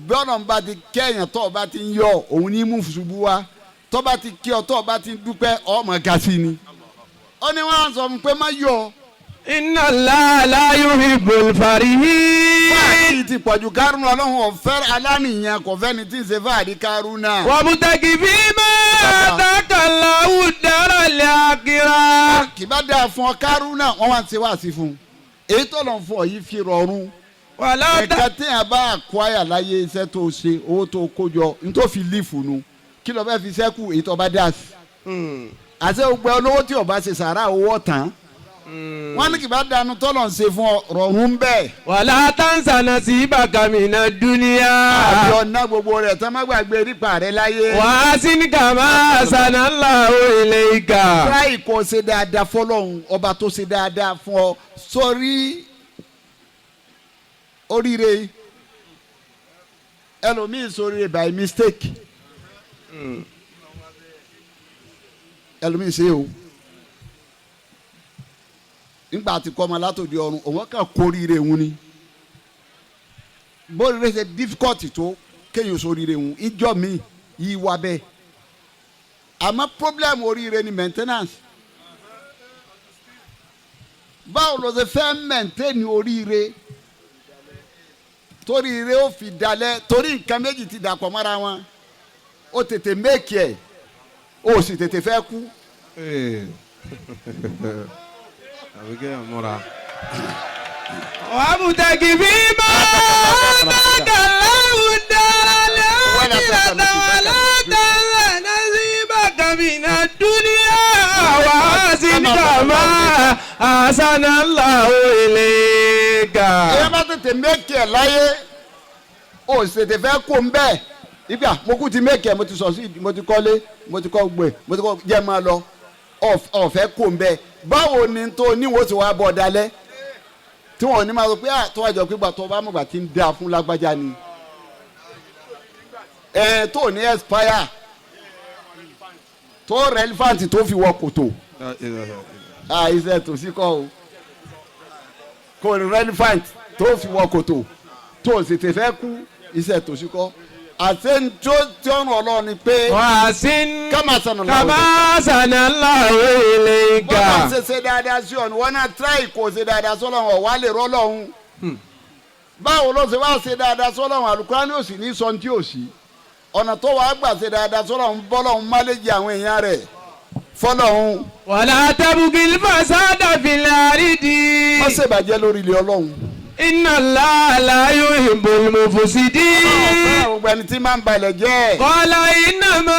Bọ́lá ń bá ti kẹ́yàn tó bá ti ń yọ̀, òun ní mú ṣubú wá. Tó bá ti kí ọ tó bá ti ń dúpẹ́, ọmọ ga sí ni. Ó ní wọ́n á sọ fún pé má yọ̀. Inna Allaha la yuhibbul farihin. Fáàrí ti pọ̀jù Kárúnà, Ọlọ́run ọ̀fẹ́ alánìyàn kò fẹ́ni tí ń ṣe fáàrí Kárúnà. Wabtaghi fima ataka Allahu daral akhirah. Kì bá dáa fún ọ Kárúnà, wọ́n wá ń ṣe wáàsí fún un. Èyí tó lọ fún ọ yìí fi rọrùn. Wala Ẹ̀ka téèyàn bá àkúáyà láyé, iṣẹ́ tó ṣe, owó tó kó jọ, n tó fi lífù nu, kí ló fẹ́ fi sẹ́kù èyí tó bá dá sí. Àti gbogbo olówó tí ó bá ṣe sàrà owó tán. Wọ́n ní kì bá dànù tọ́lọ̀ ń ṣe fún ọ rọrùn bẹ́ẹ̀. Wala tansa nasibaka minad dunya. Àbí ọ̀nà gbogbo rẹ̀ tán, má gbàgbé rípa rẹ̀ láyé. Wa ahsin kama ahsana Allahu ilayka. Tíráì kò ṣe dáadáa fọlọ́hún, ọba tó ṣe dáadáa fún ọ sórí oríire. Ẹlòmíì sóríire by mistake, ẹlòmíì ṣe o nígbà tí kọ́ ọmọ látòdì ọ̀run, òun kàn kóríire òun ni. Bóríire ṣe difficult tó kéèyàn sóríire òun, ìjọ mi yí wá bẹ́ẹ̀. Àmọ́ problem oríire ni maintenance. Báwo ló ṣe fẹ́ maintain oríire torí ire ó fi dalẹ̀? Torí nǹkan méjì ti dàpọ̀ mọ́ra wọn: ó tètè make ẹ̀, ó sì tètè fẹ́ kú. Àbí kéèyàn múra. Wabtaghi fima ataka Allahu daral akhirata wala tansa nasibaka minad dunya wa ahsin kama ahsana Allahu ilayka. Èyí bá tètè make ẹ̀ láyé, ó sì tètè fẹ́ kó ń bẹ́ẹ̀ ibi à mo kú ti make ẹ̀, mo ti sọ sí, mo ti kọ́lé, mo ti kọ́ gbé, mo ti kọ́ jẹ́ máa lọ, ọ̀fẹ́ kó ń bẹ́ẹ̀. Báwo ni tó níwò tí wàá bọ̀ dalẹ̀ tí wọn ò ní máa sọ pé à tó wájọ pé gbàtọ́ bá mọ̀gbà tí ń dáa fún lágbájá ni ẹ tó ní expire, tó relevant, tó fi wọ kòtò. Iṣẹ́ tó sí kọ́ o, kò relevant tó fi wọ kòtò, tó sì ti fẹ́ kú, iṣẹ́ tó sí kọ́. Àti tó tí ó ràn Ọlọ́run ni pé Wa ahsin kama sanu kama ahsana Allahu ilayka. Bọ́lá ṣe ṣe dáadáa sí ọ̀nà wọn náà, tíráì kò ṣe dáadáa sọ́lọ́run, ọ̀wá lè rọ́ lọ́hún. Báwo ló ṣe wá ṣe dáadáa sọ́lọ́run? Àlùkùránì ò sì ní sọ ní tí ò sí ọ̀nà tó wàá gbà ṣe dáadáa sọ́lọ́run, bọ́lọ́hún máléjì àwọn èèyàn rẹ̀ fọ́lọ́hún. Wala tabghil fasada fil ardi. Wọ́n ṣèbàjẹ́ lórí ilé Ọlọ́run. Inna Allaha la yuhibbul mufsidin. Gbogbo ẹni tí máa ń balẹ̀ jẹ́. Qala innama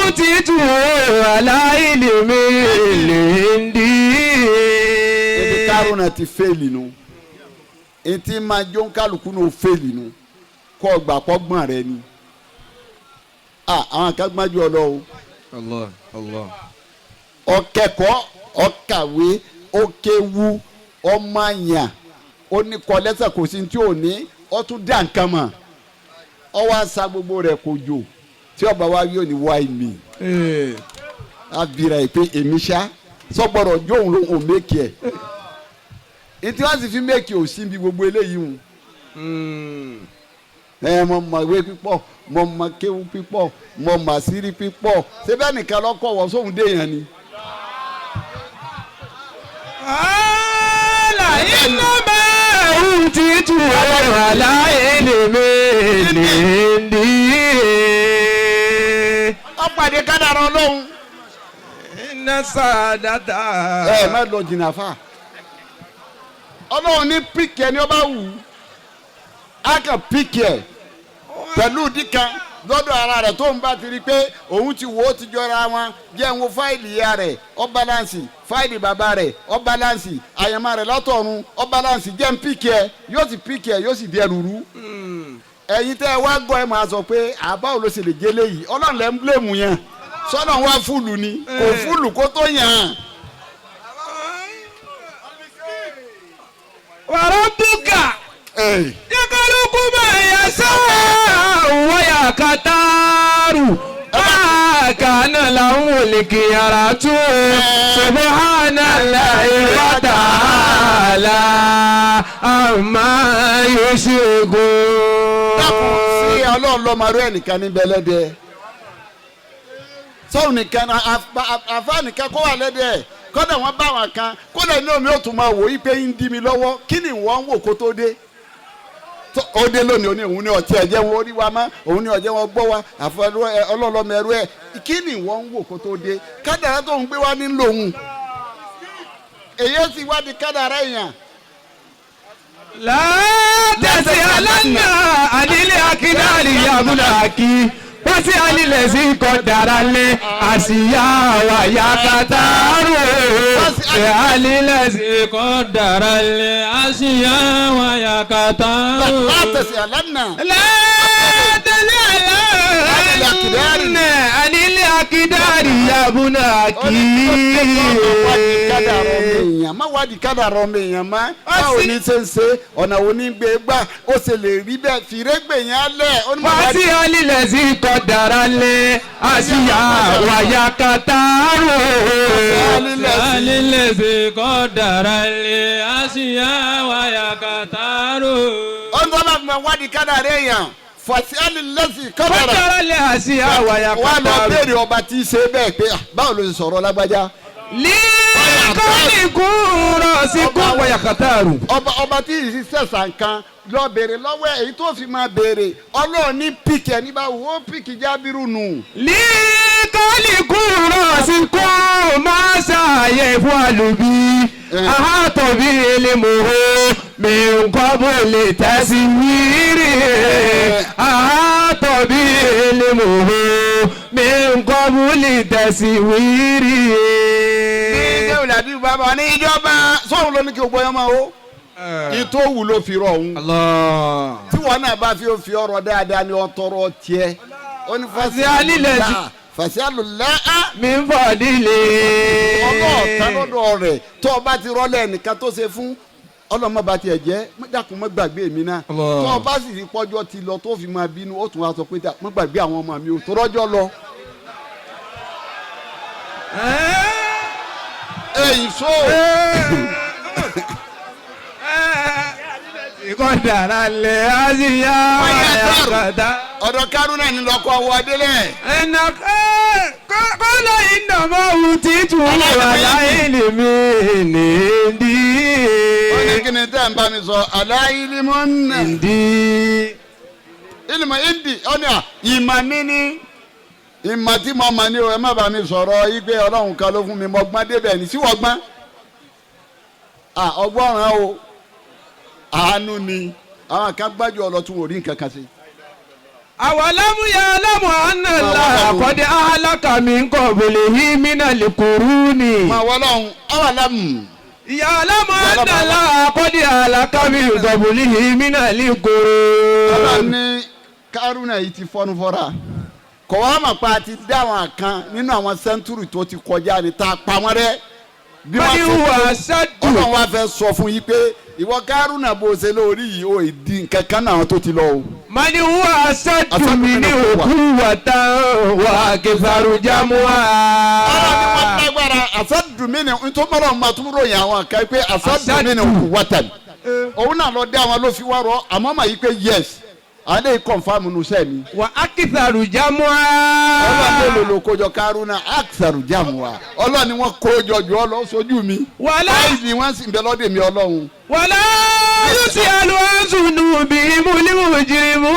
utituhu ala ilmin indi. Ebi Kárúnà ti fẹ́ẹ̀lì nu, etí máa jó ń kálukú ní o fẹ́ẹ̀lì nu, kọ́ ọgbà kọ́gbọ̀n rẹ ni. Àwọn kan gbọ́n ju ọ lọ o. Allah Allah. Ọkẹ́kọ̀ọ́, ọkàwé, ọkéwu, ọmọ àyàn, ó ní kọ lẹ́sẹ̀, kò sí tí ò ní, ó tún dá nǹkan mọ̀, ọ wá sa gbogbo rẹ̀ kò jò tí ọba wa yóò ní wá èmi á bira ẹ̀ pé èmi ṣá. Sọgbọ́dọ̀ jóun ló ń make ẹ̀. Ìtí wọ́n sì fi make ò sí ibi gbogbo eléyìí hùn. Ẹ mo mọ ìwé pípọ̀, mo mọ kéwú pípọ̀, mo mọ àṣírí pípọ̀. Ṣé bẹ́ẹ̀ nìkan lọ́kọ̀ wọ sóhun déèyàn ni? Àlà iná máa ń títù aláìlèmí nìdí. Ọ̀pàdé kádàrá Ọlọ́run. Iná sàdátà. Ẹ má lọ jìnnà fà. Ọlọ́run ní píkì ẹni ọba wù ú. Á kàn píkì ẹ̀ pẹ̀lú díkan lọ́dọ̀ ara rẹ̀ tó ń bá ti rí i pé òun ti wò ó ti jọra wọn. Jẹ́ ń wo fáìlì ìyá rẹ̀ ó báláǹsì, fáìlì bàbá rẹ̀ ó báláǹsì, àyànmọ́ rẹ̀ látọ̀run ó báláǹsì, jẹ́ ń píkì ẹ̀, yóò sì píkì ẹ̀, yóò sì di ẹrù rú. Ẹ̀yin tẹ́ ẹ wá gbọ́ ẹ máa sọ pé àbá ò ló ṣe lè jẹ́ léyìí, Ọlọ́run lẹ́ ń bílẹ̀mù yẹn, sọ́nà wá fúlù ni, kò fúlù kó tó yàn án. Wàrà búkà. Yakaluku ma yasa wa yakataru. Ma kana lahum likiyaratu. Subhanallahi wa ta'ala amma yushrikun. Dákun sí Ọlọ́run lọ́mọ arú ẹnìkan níbẹ̀ lẹ́dẹ̀. Sọ́hun nìkan àfa nìkan kó wà lẹ́dẹ̀. Kọ́dà wọ́n bá wọn kan, kódà inú mi ò tún máa wò í pé ń dí mi lọ́wọ́. Kí ni wọ́n ń wò kó tó dé? Ó dé lónìí, ó ní òun ní ọtí ẹ̀jẹ̀ wọn orí wa mọ́, òun ní ọ̀jẹ̀ wọn gbọ́ wa, àfọ ọlọ́lọ́mọ ẹrú ẹ̀. Kí ni wọ́n ń wò kó tó dé? Kádàrá tó ń gbé wá ní lòun. Èyí ó sì wá di kádàrá èèyàn. Látẹ̀sí alánà ànílé akíndárì yabúlàkì. Wọ́n sí alílẹ̀ sí kọ̀dára lé àṣìyá wa yakataru. Alílẹ̀ sí kọ̀dára lé àṣìyá wa yakataru. Látẹ̀sí alánà. Látẹ̀sí alánà ànílé akíndárì yabúlàkì. Má wádìí kádàrá ọmọ èèyàn má. Báwo ni ṣe ń ṣe, ọ̀nà wo ni gbé gbà, ó ṣe lè rí bẹ́ẹ̀, fìrégbè yẹn lẹ̀. Wọ́n sí alílẹ̀ sí kọ̀dára lé àṣìyá wa yakataru. Alílẹ̀ sí kọ̀dára lé àṣìyá wa yakataru. Ó ń tọ́lá fún mi wádìí kádàrá èèyàn. Fàṣí alílẹ̀ sí kọ̀dára. Kọ̀dára lé àṣìyá wa yakataru. Wà á lọ béèrè ọba tí í ṣe bẹ́ẹ̀ pé báwo ló ṣe sọ̀rọ̀ lágbájá. Ọba tí yìí sẹ̀sà nǹkan lọ béèrè lọ́wọ́ èyí tó fi máa béèrè Ọlọ́run ní píkì ẹni bá wò ó píkì Jábírù nù. Líkọ́lìkù rọ̀sìnkú máa ṣàyẹ̀ fún àlùbí àhátọ̀bí elémòho mi nǹkan bó lè tẹ̀sí wíìrì àhátọ̀bí elémòho mi nǹkan bó lè tẹ̀sí wíìrì. Ní bàbá ní ìjọba sóhun ló ní kí o gbọ́ yẹn máa o ìtò wù ló fi rọ òun tí wọn náà bá fi fi ọ̀rọ̀ dáadáa ni ọ tọrọ tiẹ̀ ó ní fàṣẹ àlùlá mi ń fọ nílé ọlọ́ọ̀tá lọ́dọ̀ rẹ̀ tó o bá ti rọ́lẹ̀ nìkan tó ṣe fún ọlọ́mọ bá tiẹ̀ jẹ́ dákun má gbàgbé mi náà tó o bá sì ti pọ́jọ́ ti lọ tó fi máa bínú ó tún wá sọ pé má gbàgbé àwọn ọmọ mi ò tó rọ́jọ́ lọ. Èyí so. Ìkọ̀dára lè àṣìyá àyàkàtà. Ọ̀dọ̀ Kárúnà ni lọ́kọ̀ ọwọ́ Adélẹ̀. Ẹnà kọ́lá iná máa wù tí tù wà láìlè mi nìdí. Ó ní kí ni tẹ́ ń bá mi sọ, aláìlímọ̀ nà. Ìdí. Ìlìmọ̀ ìdí ọ̀nà ìmọ̀ mi ní. Ìmọ̀ tí mo mọ̀ ní o, ẹ má bá mi sọ̀rọ̀ igbe Ọlọ́run kan ló fún mi, mo gbọ́n débẹ̀ ní sí wọ́n gbọ́n. Ọgbọ́n o, àánú ni, àwọn kan gbájú ọ̀lọ́ tún wò rí nǹkan kan sí. Àwàlámù ya alámù ànàlá àkọ́dé alákàmí nǹkan bòlè yí mínà lè kúrú ni. Mà wọ́lọ́hún, àwàlámù. Ìyá alámù ànàlá àkọ́dé alákàmí nǹkan bòlè yí mínà lè kúrú. Ọlọ́run ní Kárúnà yìí ti fọ́nú fọ́ra. Kò wá mọ̀ pa àti dá àwọn kan nínú àwọn sẹ́ńtúrì tó ti kọjá ni tá a pa wọ́n rẹ́. Bí wọ́n ti Ọlọ́run wá fẹ́ sọ fún yín pé ìwọ Kárúnà bó ṣe lórí yìí ó di nǹkan kan náà tó ti lọ o. Mani wà sẹ́dù mi ní òkú wà tán wà kẹfàrú jámù wá. Ọlọ́run ni wọ́n lágbára àṣàdù asadumini ntọ́mọ́rọ́ ma tún ròyìn àwọn kan pé asadumini watan òun náà lọ dé àwọn ló fi wá rọ àmọ́ mà yí pé yes àwọn lè kọ̀nfàmù nù sẹ́mi. Wà á kìsàrù jámúà. Ọlọ́run ló lò kójọ Kárúnà àkìsàrù jámúà Ọlọ́run ni wọ́n kójọ jù ọ lọ sójú mi. Wàlá báyìí ni wọ́n sì ń bẹ lọ́dẹ̀ mi Ọlọ́run. Wàlá yóò alu bí múlímù jìrìmù.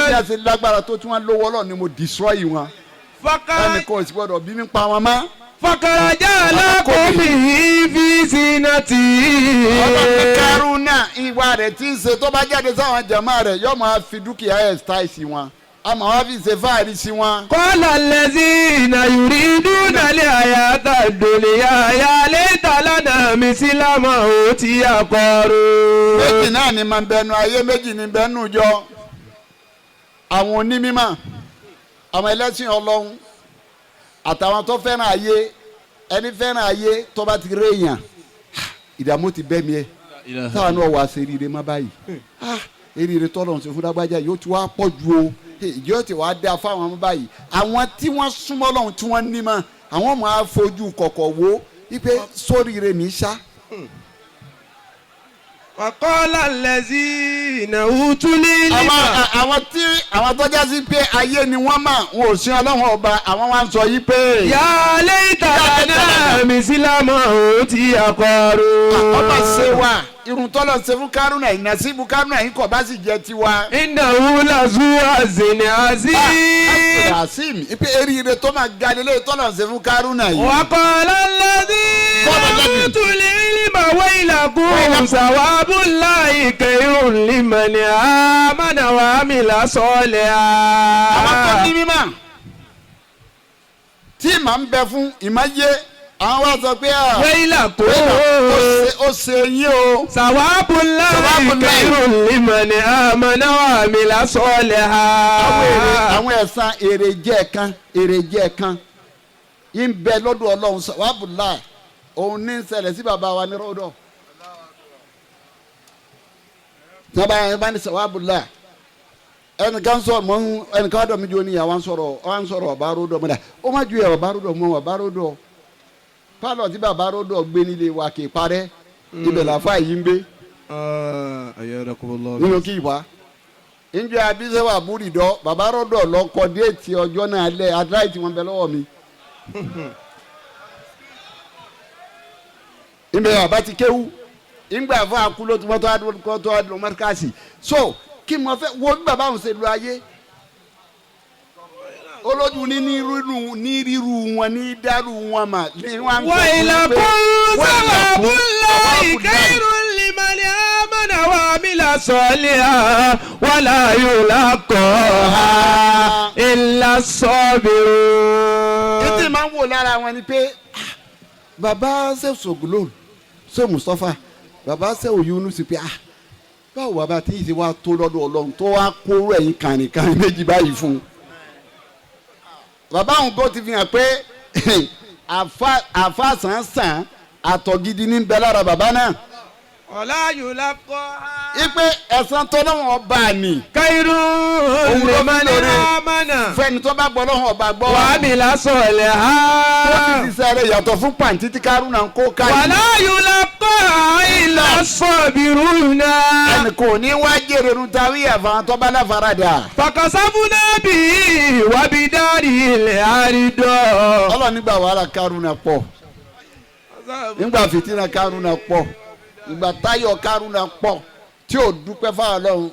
Bí a ṣe lágbára tó tí wọ́n lówó Ọlọ́run ni mo destroy wọn. Fọkàn ẹnì kan ò sì gbọ́dọ̀ bí mi pa wọn mọ́. Fọkànjá alákòóbì fi sinati. Ọlọ́run Kárúnà ìwà rẹ̀ tí ń ṣe tó bá jáde sáwọn jàmá rẹ̀ yóò máa fi dúkìá ẹ̀ style sí wọn a máa wá fi ṣe fáàrí sí wọn. Kọ́lá lẹ́sìn yuriduna al-hayata ad-dunya ya laita lana misla ma utiya Qarun. Méjì náà ni máa ń bẹnu ayé méjì ni bẹnu jọ àwọn onímọ̀ àwọn ẹlẹ́sìn Ọlọ́run àtàwọn tó fẹ́ràn ayé ẹni fẹ́ràn ayé tó bá ti réèyàn ìdààmú ti bẹ́ mi ẹ táwọn náà wà ṣe rire má báyìí eré tọ́lọ̀ ń ṣe fún dágbájá yóò ti wá pọ̀ ju o yóò ti wá dá fáwọn ọmọ báyìí àwọn tí wọ́n súnmọ́ lọ́hùn tí wọ́n ní mọ́ àwọn máa fojú kọ̀kọ̀ wo wípé sóríire ní sá. Wàkọ́lá lẹ́sìn útúlí nímà. Àwọn tí àwọn tó já sí pé ayé ni wọ́n mà wọn ò sin Ọlọ́run ọba àwọn wa ń sọ yí pé. Ya laita lana misla ma utiya Qarun. Ọba ṣe wà irun tọ́lọ̀ ṣe fún Kárúnà ìnàsíbù Kárúnà yìí kò bá sì jẹ́ tiwa. Innahu lazu azin azim. Azeem ipe eré tó máa ga lélẹ̀ tọ́lọ̀ ṣe fún Kárúnà yìí. Wàkọ́lá lẹ́sìn útúlí nímà waylakum sawabullahi khayrun liman amana wa amila salihan. Àwọn tó ní mímọ̀ tí màá ń bẹ fún ìmáyé àwọn wá sọ pé waylakum ó ṣe yín o. sawabullahi khayrun liman amana wa amila salihan. Àwọn ẹ̀san èrè jẹ́ kan ń bẹ lọ́dọ̀ Ọlọ́run sawabullahi òun ní ṣẹlẹ̀ sí bàbá wa ní rọ́dọ̀ tí wọ́n bá ní sawabula ẹnìkan sọ mọ ẹnìkan dọ̀ mi jọ ní àwọn sọ̀rọ̀ bàbá rọ́dọ̀ mọ́ dà ó má ju yẹ bàbá rọ́dọ̀ mọ́ bàbá rọ́dọ̀ pálọ̀ tí bàbá rọ́dọ̀ gbé nílé wa kì í parẹ́ ibẹ̀ làáfà yìí ń gbé nínú kí ìwà njẹ́ abisẹ́wà búrìdọ́ bàbá rọ́dọ̀ lọ́kọ déètì ọjọ́ náà lẹ̀ adráìtì wọn bẹ lọ́wọ́ mi. Ìbẹ̀ bàbá ti kéwú ìgbà fún akúló tí wọ́n tó adúlọ́ tó adúlọ́ mọ́tíkàsì so kí mo fẹ́ wo bí bàbá òun ṣe lu ayé olójú ní ní ríru wọn ní dárú wọn mà ní wọn. Waylakum sawabullahi khayrun liman amana wa amila salihan wala yulaqaha illa as-sabirun. Ètò ìmáa ń wò lára wọn ni pé bàbá ṣe sògùlò ṣe Mustapha bàbá ṣe òyìnbó sí pé ah báwo bàbá tí yìí ti wá tó lọ́dọ̀ Ọlọ́run tó wá kóró ẹ̀yìn kànìkànì méjì báyìí fún un. Bàbá àwọn kò ti fi hàn pé àfa sàn-sàn àtọ̀ gidi ní bẹ lára bàbá náà. Ọ̀la yulaqaha. Ipe ẹ̀san tọ́lọ́wọ́n ọba ni. Khayrun liman amana. Fẹ́ni tó bá gbọ́ lọ́wọ́ ọba gbọ́. Wa amila salihan. Ó ti ṣiṣẹ́ rẹ̀ yàtọ̀ fún pàǹtí tí Kárúnà ń kó káyìí. Wala yulaqaha illa as-sabiruna. Ẹnì kò ní wá jèrè nu tàwí àfahàn tó bá láfaradà. Fakasafuna bihi wa bidarihi al-ardo. Ọlọ́run nígbà wàhálà Kárúnà pọ̀ nígbà fìtínà Kárúnà pọ̀ ìgbà táyọ̀ Kárúnà pọ̀ tí ò dúpẹ́ fáwọn Ọlọ́run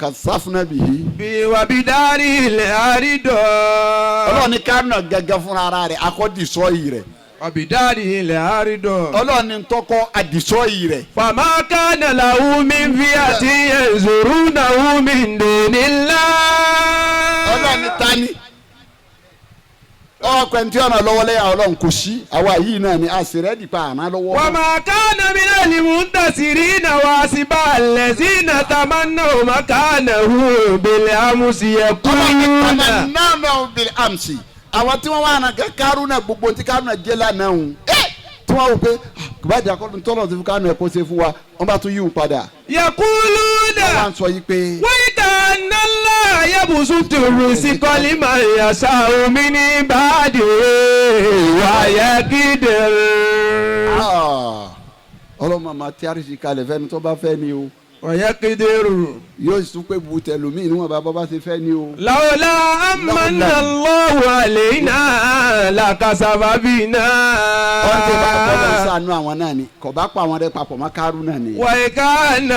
kàsáfúnà bìí. Bí wà bí dárí ilẹ̀ àrídọ̀. Ọlọ́run ní Kárúnà gẹ́gẹ́ fúnra ara rẹ̀ akọ́dìsọ́ yìí rẹ̀. Wà bí dárí ilẹ̀ àrídọ̀. Ọlọ́run ní tọkọ àdìsọ́ yìí rẹ̀. Fàmà kánà làwù mí fi àti ẹ̀zùrú náà mí dùnìlá. Ọlọ́run ní tani ọkọ̀ ẹni tí ọ̀nà lọ́wọ́ lẹ́yìn Ọlọ́run kò sí àwa yìí náà ni a sì rẹ́ẹ̀dì pa àná lọ́wọ́. Wa ma kana minal muntasirina wa asibal lazina tamannaw makanahu bil amsi yaquluna. Tamannaw bil amsi àwọn tí wọ́n wà náà Kárúnà gbogbo tí Kárúnà jẹ́ lánàá òun tí wọ́n wò pé bàjẹ́ akọ́dún tọ́lọ̀ ti fún Kárúnà ẹ̀kọ́ ṣe fún wa wọ́n bá tún yíwùn padà. Yaquluna. Wọ́n wá ń sọ yìí pé. Waykanallah yabsu. يبسط الرزق لمن يشاء من عباده ويقدر. Ọlọ́mọ máa tí àrísí kalẹ̀ fẹ́ni tó bá fẹ́ ni o. ويقدر. Yóò tún pé bu tẹlómi níwọ̀n bá bọ́ bá ṣe fẹ́ ni o. لولا أمن الله علينا لكسف بنا. Wọ́n ti bá bọ́lá sànú àwọn náà ni kò bá pa àwọn rẹ papọ̀ mọ́ kárú náà ni. وكان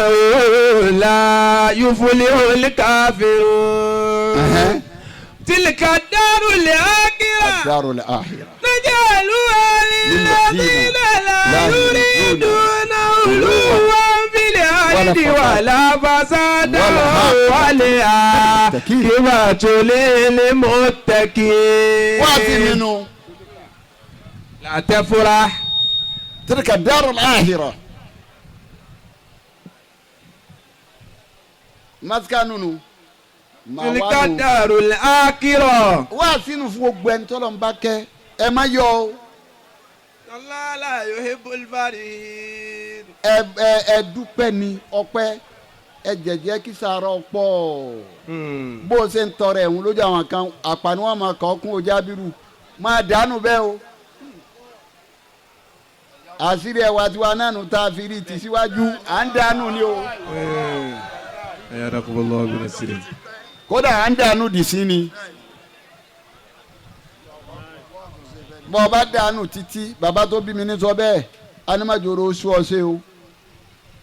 لا يفلح الكافرون. تلك الدار الآخرة Ad-darul akhirah. نجعلها للذين لا يريدون علوا في الأرض ولا فسادا والعاقبة للمتقين. Wá sí nínú. لا تفرح. Tilka ad-darul akhirah. Masika nunu. تلك الدار الآخرة. Wá sínú fún gbogbo ẹni tọ́lọ́ ń bá kẹ́ ẹ má yọ o. الله لا يحب الفريد. Ẹ ẹ ẹ dúpẹ́ ni ọpẹ́ ẹ jẹ̀jẹ̀ kí sàárà ọ̀pọ̀ bó o ṣe ń tọrọ ẹ̀hún lójú àwọn kan àpàní wọn máa kọ́ kún ojú abiru máa dànù bẹ́ẹ̀ o. Àṣírí ẹwà tiwa náà nù tá a fi rí ti síwájú à ń dànù ni o. Kódà à ń dànù dì sí ni. Bọ́ ọ bá dànù títí bàbá tó bí mi ní sọ bẹ́ẹ̀ animajoro oṣù ọ̀sẹ̀ o.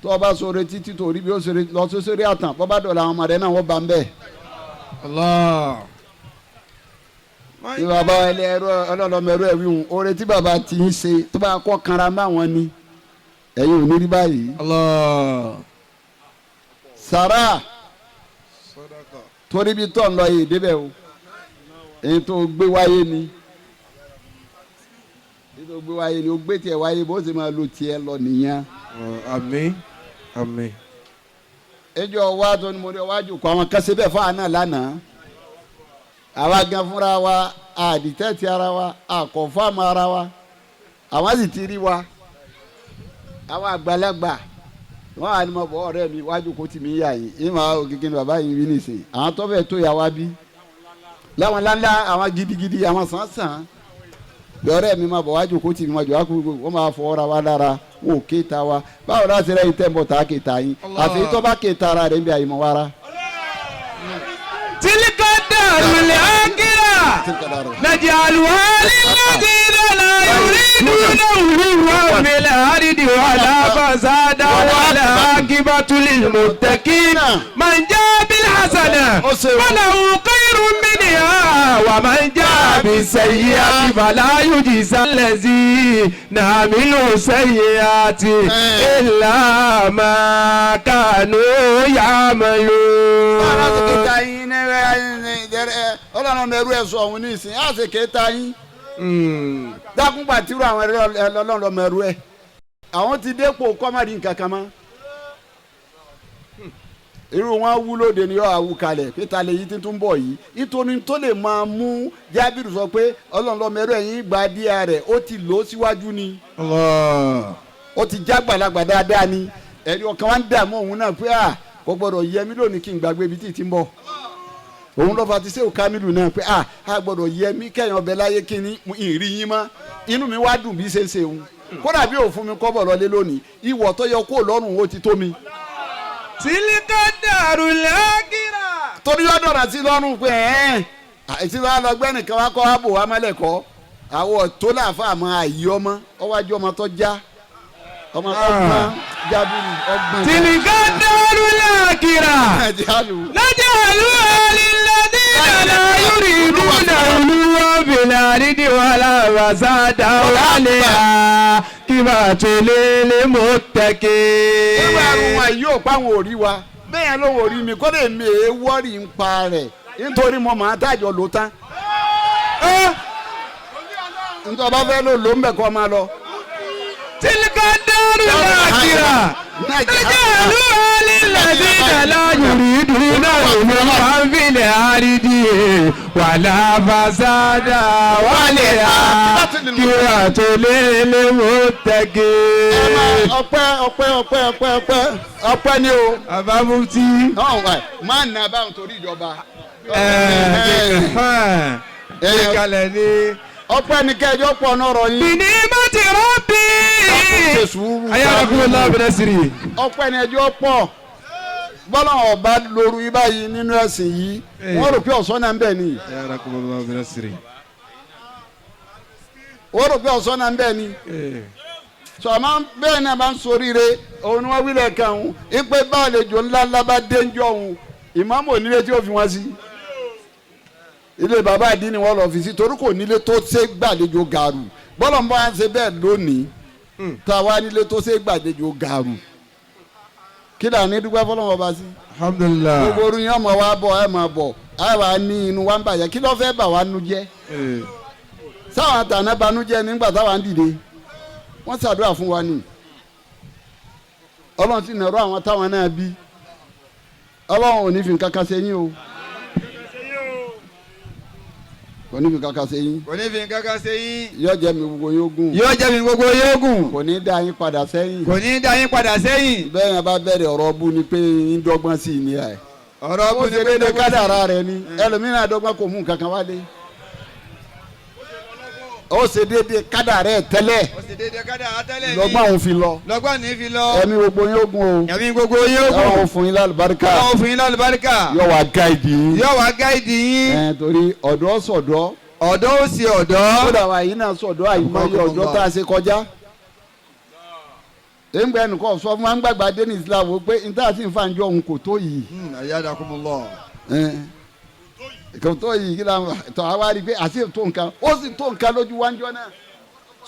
Tó o bá sọ̀rọ̀ títí tó rí bí ó sọ̀rọ̀ lọ sí sórí àtàn bọ́ bá dọ̀la àwọn ọmọdé náà wọ́n bá ń bẹ̀. Allah. Bí bàbá ẹlẹ́rọ ọlọ́lọ́mọ ẹrú ẹ̀ wíwùn oore tí bàbá ti ń ṣe tó bá kọ́ kanra máwọn ni ẹ̀yin ò ní rí báyìí. Allah. Sàrà torí bí tó ń lọ yìí débẹ̀ o èyí tó gbé wáyé ni èyí tó gbé wáyé ni o gbé tiẹ̀ wáyé bó ṣe máa lo tiẹ̀ lọ nìyẹn. Àmín àmín. Ejò wa tó ni mo rí ọwájú kọ àwọn kan ṣe bẹ́ẹ̀ fún àná lánàá àwa gan fúnra wa àdìtẹ́tì ara wa àkọ́fàmù ara wa àwọn sì ti rí wa àwọn àgbàlagbà wọn à ní mo bọ ọ̀rẹ́ mi wájú kó tì mí yà yìí ìmọ̀ ògìgì ni bàbá yìí wí nìsín àwọn tó fẹ́ tó yà wá bí láwọn ńláńlá àwọn gidigidi àwọn sàn-sàn bí ọ̀rẹ́ mi máa bọ̀ wájú kó tì mí máa jọ wá kú wọ́n máa fọ ọ́ra wa lára wọn ò kéta wa báwo láti rẹ́yìn tẹ́ ń bọ̀ tá a kéta yín àfi tó bá kéta ara rẹ̀ ń bí àyìnbó wa ra. تلك الدار الآخرة نجعلها للذين لا يريدون علوا في الأرض ولا فسادا والعاقبة للمتقين. من جاء بالحسنة فله خير منها ومن جاء بالسيئة فلا يجزى الذين عملوا السيئات إلا ما كانوا يعملون. Ọlọ́run ẹrú ẹ̀ sọ òun ní ìsìn á sì kéta yín dákúngbà tírú àwọn ọlọ́run ọmọ ẹrú ẹ̀ àwọn ti dépò kọ́mọ̀dé nǹkan kan mọ́ irú wọn wúlò dé ni yóò àwù kalẹ̀ pété lè yí tuntun bọ̀ yìí nítorí tó lè máa mú Jábìrì sọ pé ọlọ́run ọmọ ẹrú ẹ̀ yín gba díẹ̀ rẹ̀ ó ti lò ó síwájú ni ó ti já gbàlagbà dáadáa ni ẹ̀rí ọkàn wa ń dààmú òun náà pé à kò gbọ́dọ̀ yẹ mí lónìí kí n gbàgbé ibi tí ì ti ń bọ̀ òun lọ́ba ti sẹ́wò Kamilu náà pé a gbọ́dọ̀ yẹ mí kẹ́yìn ọbẹ̀ láyé kí ni ìrì yín mọ́ inú mi wá dùn bí ṣe ń ṣe òun kódà bí òfun mi kọ́ bọ̀ lọlé lónìí ìwọ̀ tó yọ kó lọ́rùn ó ti tó mi. Tilka darul akhirah. Torí yọ dọ̀rà sí lọ́rùn pé ẹ̀ẹ́n àti wàá lọ gbẹ́ nìkan wá kọ́ wá bò wá mọ́lẹ̀ kọ́ àwọ̀ tó láàfà àmọ́ àyè ọmọ ọwájú ọmọ tó já ọmọ ọgbọ́n jábìrì ọgbọ́n. Tilka darul akhirah. Naj'aluha lilladhina la yuriduna 'uluwwan fil ardi wala fasadan wal-'aqibatu lil-muttaqin. Ìwé àrùn wa yóò pa àwọn òrí wa bẹ́ẹ̀ ló wò rí mi kó lè mi èé wọ́ọ̀rì ń pa rẹ̀ nítorí mo máa dájọ́ ló tán. Nítorí ọba fẹ́ ló ló ń bẹ̀ kọ́ máa lọ. Tilka darul akhirah. Naj'aluha. الذين لا يريدون علوا في الأرض ولا فسادا والعاقبة للمتقين. Ọpẹ́, ọpẹ́, ọpẹ́, ọpẹ́, ọpẹ́, ọpẹ́ ni o. Bàbá Mufti. Máa nà báwọn torí ìjọba. Ẹ kalẹ̀ ní. Ọpẹ́ ni kẹjọ pọ̀ náà rọ yín. Bìní má ti rọ́bì. Ṣe sùúrù. Ayára bẹ̀rẹ̀ sírì. Ọpẹ́ ni ẹjọ́ pọ̀. Bọ́lá ọba lóru ibà yìí nínú ẹ̀sìn yìí, wọ́n rò pé ọ̀sán náà ń bẹ̀ ni. Ayára bẹ̀rẹ̀ sírì. Wọ́n rò pé ọ̀sán náà ń bẹ̀ ni. Sọ àmọ́ bẹ́ẹ̀ náà bá ń soríire, òun ni wọ́n wílẹ̀ kan òun ipe bá àlejò ńlá ńlá bá dé ń jọ òun, ìmáàmù onílé tí ó fi wọn sí. Ilé bàbá àdín ni wọ́n lọ fi sí torí kò nílé tó ṣe gbàlejò gàrú. Bọ́lá ń bọ́ à ń ṣe bẹ́ẹ̀ lónìí, tá a wá nílé tó ṣe gbàlejò gàrú, kí là ní dúpẹ́ fọlọ́wọ́n ọba sí? Alhamdulilah. Gbogbo orun yẹn ọmọ wa bọ̀, ẹ máa bọ̀, ẹ wà ní inú wa ń bàjẹ́. Kí ló fẹ́ bà wá nu jẹ́? Sáwọn àtàná banújẹ́ nígbà táwa ń dìde, wọ́n ṣàdúrà fún wa ni. Ọlọ́run sì nàró àwọn táwọn náà bí. Ọlọ́run ò ní fi nǹkan kan ṣe yín o, kò ní fi nǹkan kan ṣe yín. Kò ní fi nǹkan kan ṣe yín. Yóò jẹ́ mi gbogbo yóò gùn. Yóò jẹ́ mi gbogbo yóò gùn. Kò ní dá yín padà sẹ́yìn. Kò ní dá yín padà sẹ́yìn. Bẹ́ẹ̀ yẹn bá bẹ̀rẹ̀ ọ̀rọ̀ bú ni pé ń dọ́gbọ́n sí i ní ẹ̀. Ọ̀rọ̀ bú Ó ni ṣe pé déédéé dọ́gbọ́n sí i. kádàrá rẹ ni ẹlòmíràn dọ́gbọ́n kò mú nǹkan kan wálé. Ó ṣe déédéé kádàrá ẹ̀ tẹ́lẹ̀. Ó ṣe déédéé kádàrá tẹ́lẹ̀ ni. Lọ́gbọ́n òun fi lọ. Lọ́gbọ́n ní fi lọ. Ẹ̀mí gbogbo yóò gùn o. Ẹ̀mí gbogbo yóò gùn. Ọlọ́run fún yín lálùbáríkà. Ọlọ́run fún yín lálùbáríkà. Yóò wá gáìdì yín. Yóò wá gáìdì yín. Ẹ̀ torí ọ̀dọ́ sọ̀dọ́. Ọ̀dọ́ ó sì ọ̀dọ́. Kódà wa yìí náà sọ̀dọ́ àìmọye ọ̀dọ́ tá a ṣe kọjá. Èǹgbẹ́ ẹnìkan sọ fún wa ń gbàgbà dé ní Islam pé n tá a sì ń fa ǹjọ́ òun kò tó yìí. Ayadakumullah. Kò tó yìí, kí la tọ́ a wá rí i pé àti tó nǹkan, ó sì tó nǹkan lójú wa ń jọ náà.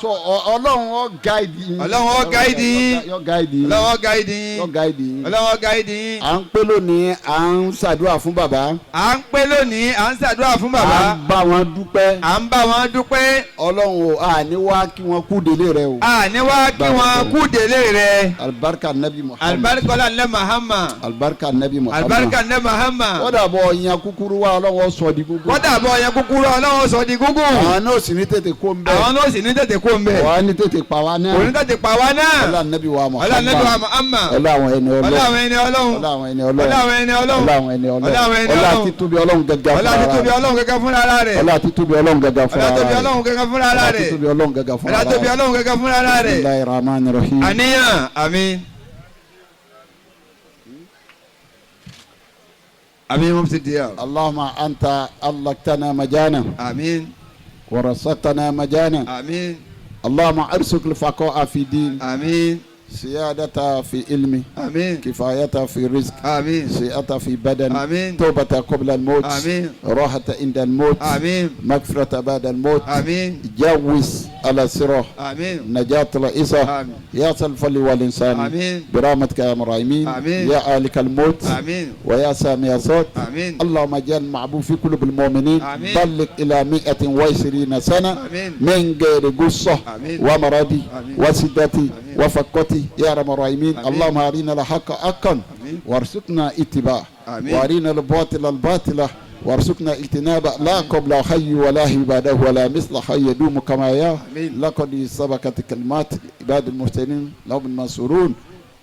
So Ọlọ́run ó gáìdì yín. Ọlọ́run ó gáìdì yín. Yóò gáìdì yín. Ọlọ́run ó gáìdì yín. Yóò gáìdì yín. Ọlọ́run ó gáìdì yín. À ń pé lónìí, à ń ṣàdúrà fún bàbá. À ń pé lónìí, à ń ṣàdúrà fún bàbá. À ń bá wọn dúpẹ́. À ń bá wọn dúpẹ́. Ọlọ́run o, à ní wá kí wọn kú délé rẹ o. À ní wá kí wọn kú délé rẹ. Alibarika nabi Muhammad. Alibarika ne Muhammad. Alibarika nabi Muhammad. Alibarika ne Muhammad. Kódà bọ̀ yan kúkúrú wa, Ọlọ́run sọ di gúngún. Kódà bọ̀ yan kúkúrú, Ọlọ́run sọ di gúngún. Àwọn náà sì ní tètè kó ń bẹ̀. Àwọn náà sì ní tètè kó ń bẹ̀. Wà á ní tètè pa wá náà. Kò ní tètè pa wá náà. Ọlá nabi wa Muhammad. Ọlá nabi wa Muhammad. Ọlá àwọn ẹni Ọlọ́run. Ọlá àwọn ẹni Ọlọ́run. Ọlá àwọn ẹni Ọlọ́run. Ọlá àwọn ẹni Ọlọ́run. Ọlá àwọn ẹni Ọlọ́run. Ọlá àwọn ẹni Ọlá Ọlọ́run. títóbi Ọlọ́run gẹ́gẹ́ Ọlá fúnra títóbi rẹ̀. Ọlọ́run gẹ́gẹ́ fúnra rẹ̀. Ọlá títóbi Ọlọ́run gẹ́gẹ́ fúnra Ọlá tóbi rẹ̀. Ọlọ́run gẹ́gẹ́ fúnra Ọlá rẹ̀. títóbi Ọlọ́run gẹ́gẹ́ fúnra Ọlá tóbi rẹ̀. Ọlọ́run gẹ́gẹ́ fúnra rẹ̀. Bismillahir Rahmanir Rahim. Àníyàn, àmín. Àmín mufti díẹ̀. Allahumma anta allaqtana majana. Àmín. Wa razaqtana majana. Àmín. Allahumma arzuq al-faqa'a fi din. Àmín. سيادة في علمي. آمين. كفاية في رزق. آمين. سيئة في بدن. آمين. توبة قبل الموت. آمين. راحة عند الموت. آمين. مغفرة بعد الموت. آمين. جوز على الصراط. آمين. نجاة العيسى. آمين. يا سلف والإنسان. آمين. برحمتك يا الراحمين. آمين. يا آلك الموت. آمين. ويا سامي الصوت. آمين. اللهم اجعل معبود في قلوب المؤمنين. آمين. بلغ إلى 120 سنة. آمين. من غير غصة. آمين. ومرض. آمين. وسدة. آمين. وفقتي يا رب الراحمين. آمين. اللهم أرنا الحق حقا آمين. وارزقنا اتباعه. آمين. وارنا الباطل الباطل وارزقنا اجتنابه. لا قبل حي ولا بعده ولا مثل حي يدوم كما يا. آمين. لقد سبقت كلمات عباد المرسلين لهم المنصورون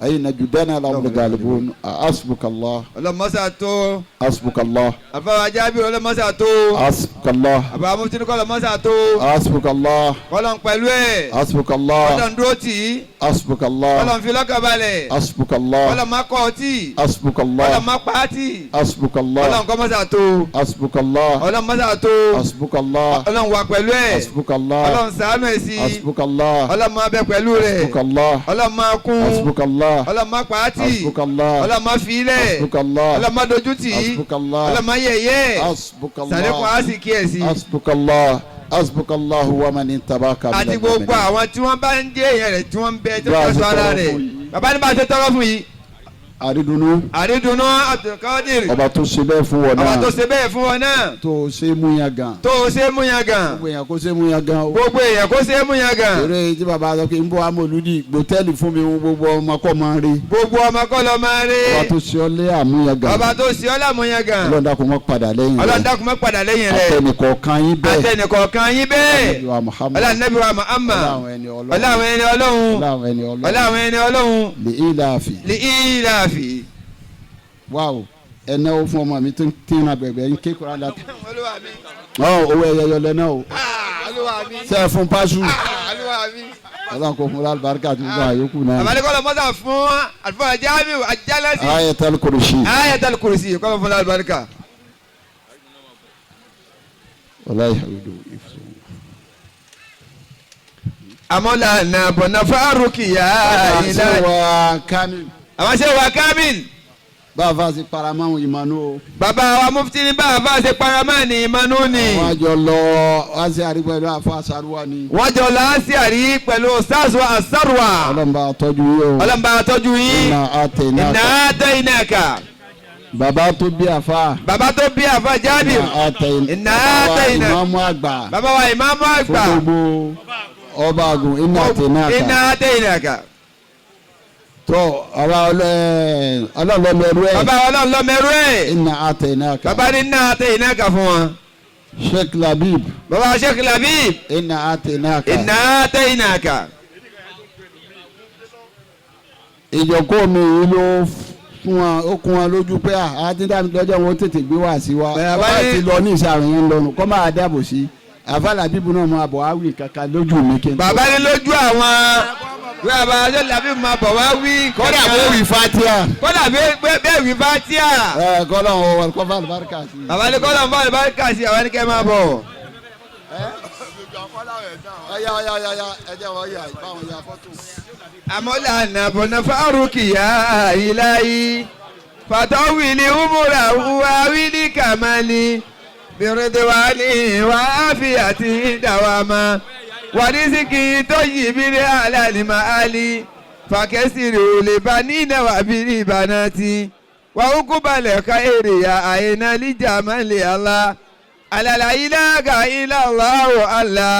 أين جدنا لهم الغالبون. حسبك الله. Ọlọ́mọ́sà tó. حسبك الله. Àbá Jábìrì ọlọ́mọ́sà tó. حسبك الله. Àbá mufti kọ́ ọlọ́mọ́sà tó. حسبك الله. Kọ́lọ́n pẹ̀lú ẹ̀. حسبك الله. Kọ́lọ́n dúró tì í. حسبك الله. Kọ́lọ́n fi lọ́kàn balẹ̀. حسبك الله. Kọ́lọ́n má kọ́ ọtí. حسبك الله. Kọ́lọ́n má pa á tì. حسبك الله. Kọ́lọ́n kọ́ mọ́sà tó. حسبك الله. Ọlọ́run mọ́sà tó. حسبك الله. Ọlọ́run wà pẹ̀lú ẹ̀. حسبك الله. Ọlọ́run ṣàánú ẹ̀ sí. حسبك الله. Ọlọ́run máa bẹ pẹ̀lú rẹ̀. حسبك الله. Ọlọ́run máa kún. حسبك الله. Ọlọ́run má pa á tì. حسبك الله. Ọlọ́run má fi í lẹ̀. حسبك الله. Ọlọ́run má dojú tì í. حسبك الله. Ọlọ́run má yẹ̀yẹ́. حسبك Sàlékún الله. á sì kí ẹ̀ sí. حسبك الله. حسبك الله ومن اتبعك من Àti gbogbo المؤمنين. àwọn tí wọ́n bá ń dé èèyàn rẹ̀ tí wọ́n ń bẹ tí Bá a wọ́n ṣe sọ ara tọrọ rẹ̀. fún yìí. Bàbá ní bá a ṣe tọrọ fún yìí. Àrídùnnú. Àrídùnnú Abdulkadir. Ọba tó ṣe bẹ́ẹ̀ fún wọn náà. Ọba tó ṣe bẹ́ẹ̀ fún wọn náà. Tó ṣe mú yan gan. Tó ṣe mú yan gan. Gbogbo èèyàn kó ṣe mú yan gan o. Gbogbo èèyàn kó ṣe mú yan gan. Eré tí bàbá sọ pé ń bọ́ amòlúdì gbòtẹ́ẹ̀lì fún mi gbogbo ọmọ kọ́ máa rí. Gbogbo ọmọ kọ́ lọ máa rí. Ọba tó ṣe ọ́ lé àmúyan gan. Ọba tó ṣe ọ́ lámúyan gan. Ọlọ́run dákun má padà lẹ́yìn rẹ̀. Ọlọ́run dákun má padà lẹ́yìn rẹ̀. Àtẹnìkọ̀ọ̀kan yín bẹ́ẹ̀. Àtẹnìkọ̀ọ̀kan yín bẹ́ẹ̀. Ọlọ́run wa Muhammad. Ọlọ́run ẹni Ọlọ́run. Ọlọ́run ẹni Ọlọ́run. Lè ìlàáfì. Lè ìlàáfì. Waaw ẹ náwó fún ọmọ mi tó ń tẹ́ra bẹ̀bẹ̀ ń ké kura la. Ọ owó ẹyẹ yọlẹ náà o. Ṣé ẹ fún paṣu? Ọlọ́run kò fún alibarika tó bá yòókù náà. Àbálẹ́kọ́ lọ mọ́tà fún àlùfáà Jamiu Ajalasi. Ayatul Kursi. Ayatul Kursi kọ́ ló fún alibarika. Wàláyé àwùjọ ìfúnṣọ. Àmọ́là nàbọ̀nà fárúkìyà ilá. Àwọn ṣe wà Kamil. Bàbá ṣe paramọ́ ìmọ̀nù o. Bàbá wa mufti ní bàbá ṣe paramọ́ ní ìmọ̀nù ni. Wọ́n jọ lọ wá sí àrí pẹ̀lú àfọ àṣàrúwà ni. Wọ́n jọ lọ sí àrí pẹ̀lú sars àṣàrúwà. Ọlọ́run bá tọ́jú yín o. Ọlọ́run bá tọ́jú yín. Iná àtẹ̀yìnàkà. Iná àtẹ̀yìnàkà. Bàbá tó bí àfa. Bàbá tó bí àfa Jábìr. Iná àtẹ̀yìnàkà. Bàbá wa ìmáàmù àgbà. Bàbá wa ìmáàmù àgbà. Fún gbogbo ọba àgùn iná àtẹ̀yìnàkà. Iná àtẹ̀yìnàkà. Tọ ọba ọlọ́run lọ́mọ ẹrú ẹ̀. Bàbá ọlọ́run lọ́mọ ẹrú ẹ̀. Iná àtẹ̀yìnàkà. Bàbá ní iná àtẹ̀yìnàkà fún wọn. Sheikh Labib. Bàbá Sheikh Labib. Iná àtẹ̀yìnàkà. Iná àtẹ̀yìnàkà. Ìjọkọ́ mi yìí ló fún wa ó kún wa lójú pé àti dáàbò lọ́jọ́ wọn tètè gbé wá sí wa. Bàbá ti lọ ní ìsàrùn yẹn lọ́nu kọ́ máa dáàbò sí. Àfa Làbíbù náà máa bọ̀ áwì kankan lójú mi kí n. Bàbá ní lójú àwọn bàbá ọjọ́ Làbíbù máa bọ̀ wá wí. Kọ́dà bó wí fatia. Kọ́dà bẹ́ẹ̀ wí fatia. Ẹ kọ́dà wọn kọ́ fún àlùbáríkà sí. Bàbá ní kọ́dà fún àlùbáríkà sí àwọn ẹni kẹ́ máa bọ̀. Ọ̀yà ọ̀yà ọ̀yà ẹ jẹ́ wọ́n yà báwọn yà fọ́tò. Àmọ́là nàbọ̀nà fárúkìyà ìláyé fàtọ́wìlì umura wàwílì kàmálì bìrìdìwálì wàáfíàtì dàwàmà wàdísìkì tó yìí bírí àlàlì màálì fàkẹ́sìrì òlè bá nínà wà bírí ìbànátì wàhùkúbalẹ̀ ká èrè yà àyìnà lìjàmálì àlá àlàlà ìlàgà ìlàláwò àlá.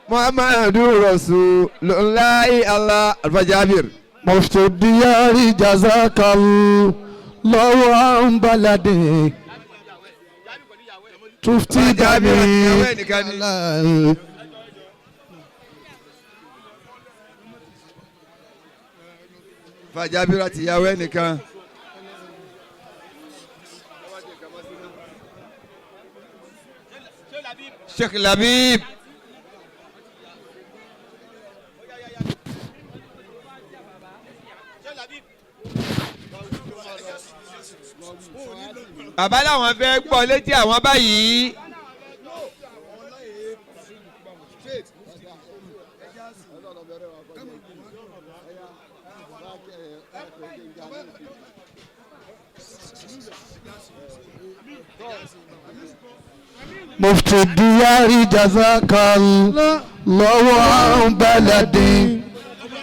Muhammadu Rasulullahi Allah Alfa Jabir. Mufti diyari jazakallahu an baladi. Tufti Jabir dami. Alfa Jabir àti ìyàwó ẹnìkan. Sheikh Labib. Bàbá làwọn fẹ́ gbọ́ létí àwọn báyìí. Mufti diyari jazakallahu an baladi.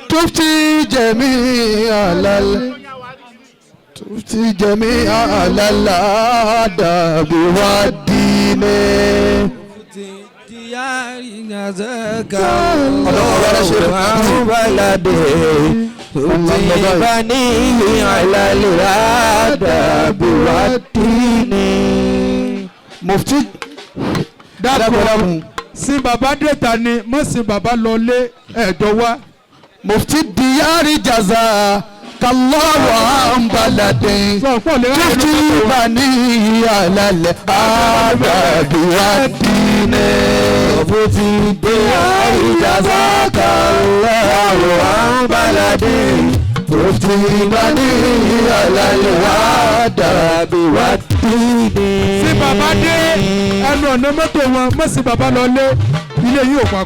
Tufti jami'al tufti jami'al adabi wa dini. Mufti diyari jazakallahu an baladi. Tufti bani alal adabi wa dini. Mufti dákun sí bàbá dẹ́ta ni mọ̀ sí bàbá lọlé ẹ̀jọ̀ wá. Mufti diyari jazakallahu an baladin. Tufti bani alal adabi wa dini. Mufti diyari jazakallahu an baladin. Mufti bani alal adabi wa dini. Sí bàbá dé ẹnu ọ̀nà mọ́tò wọn mọ̀ sí bàbá lọlé ilé yìí ò pa.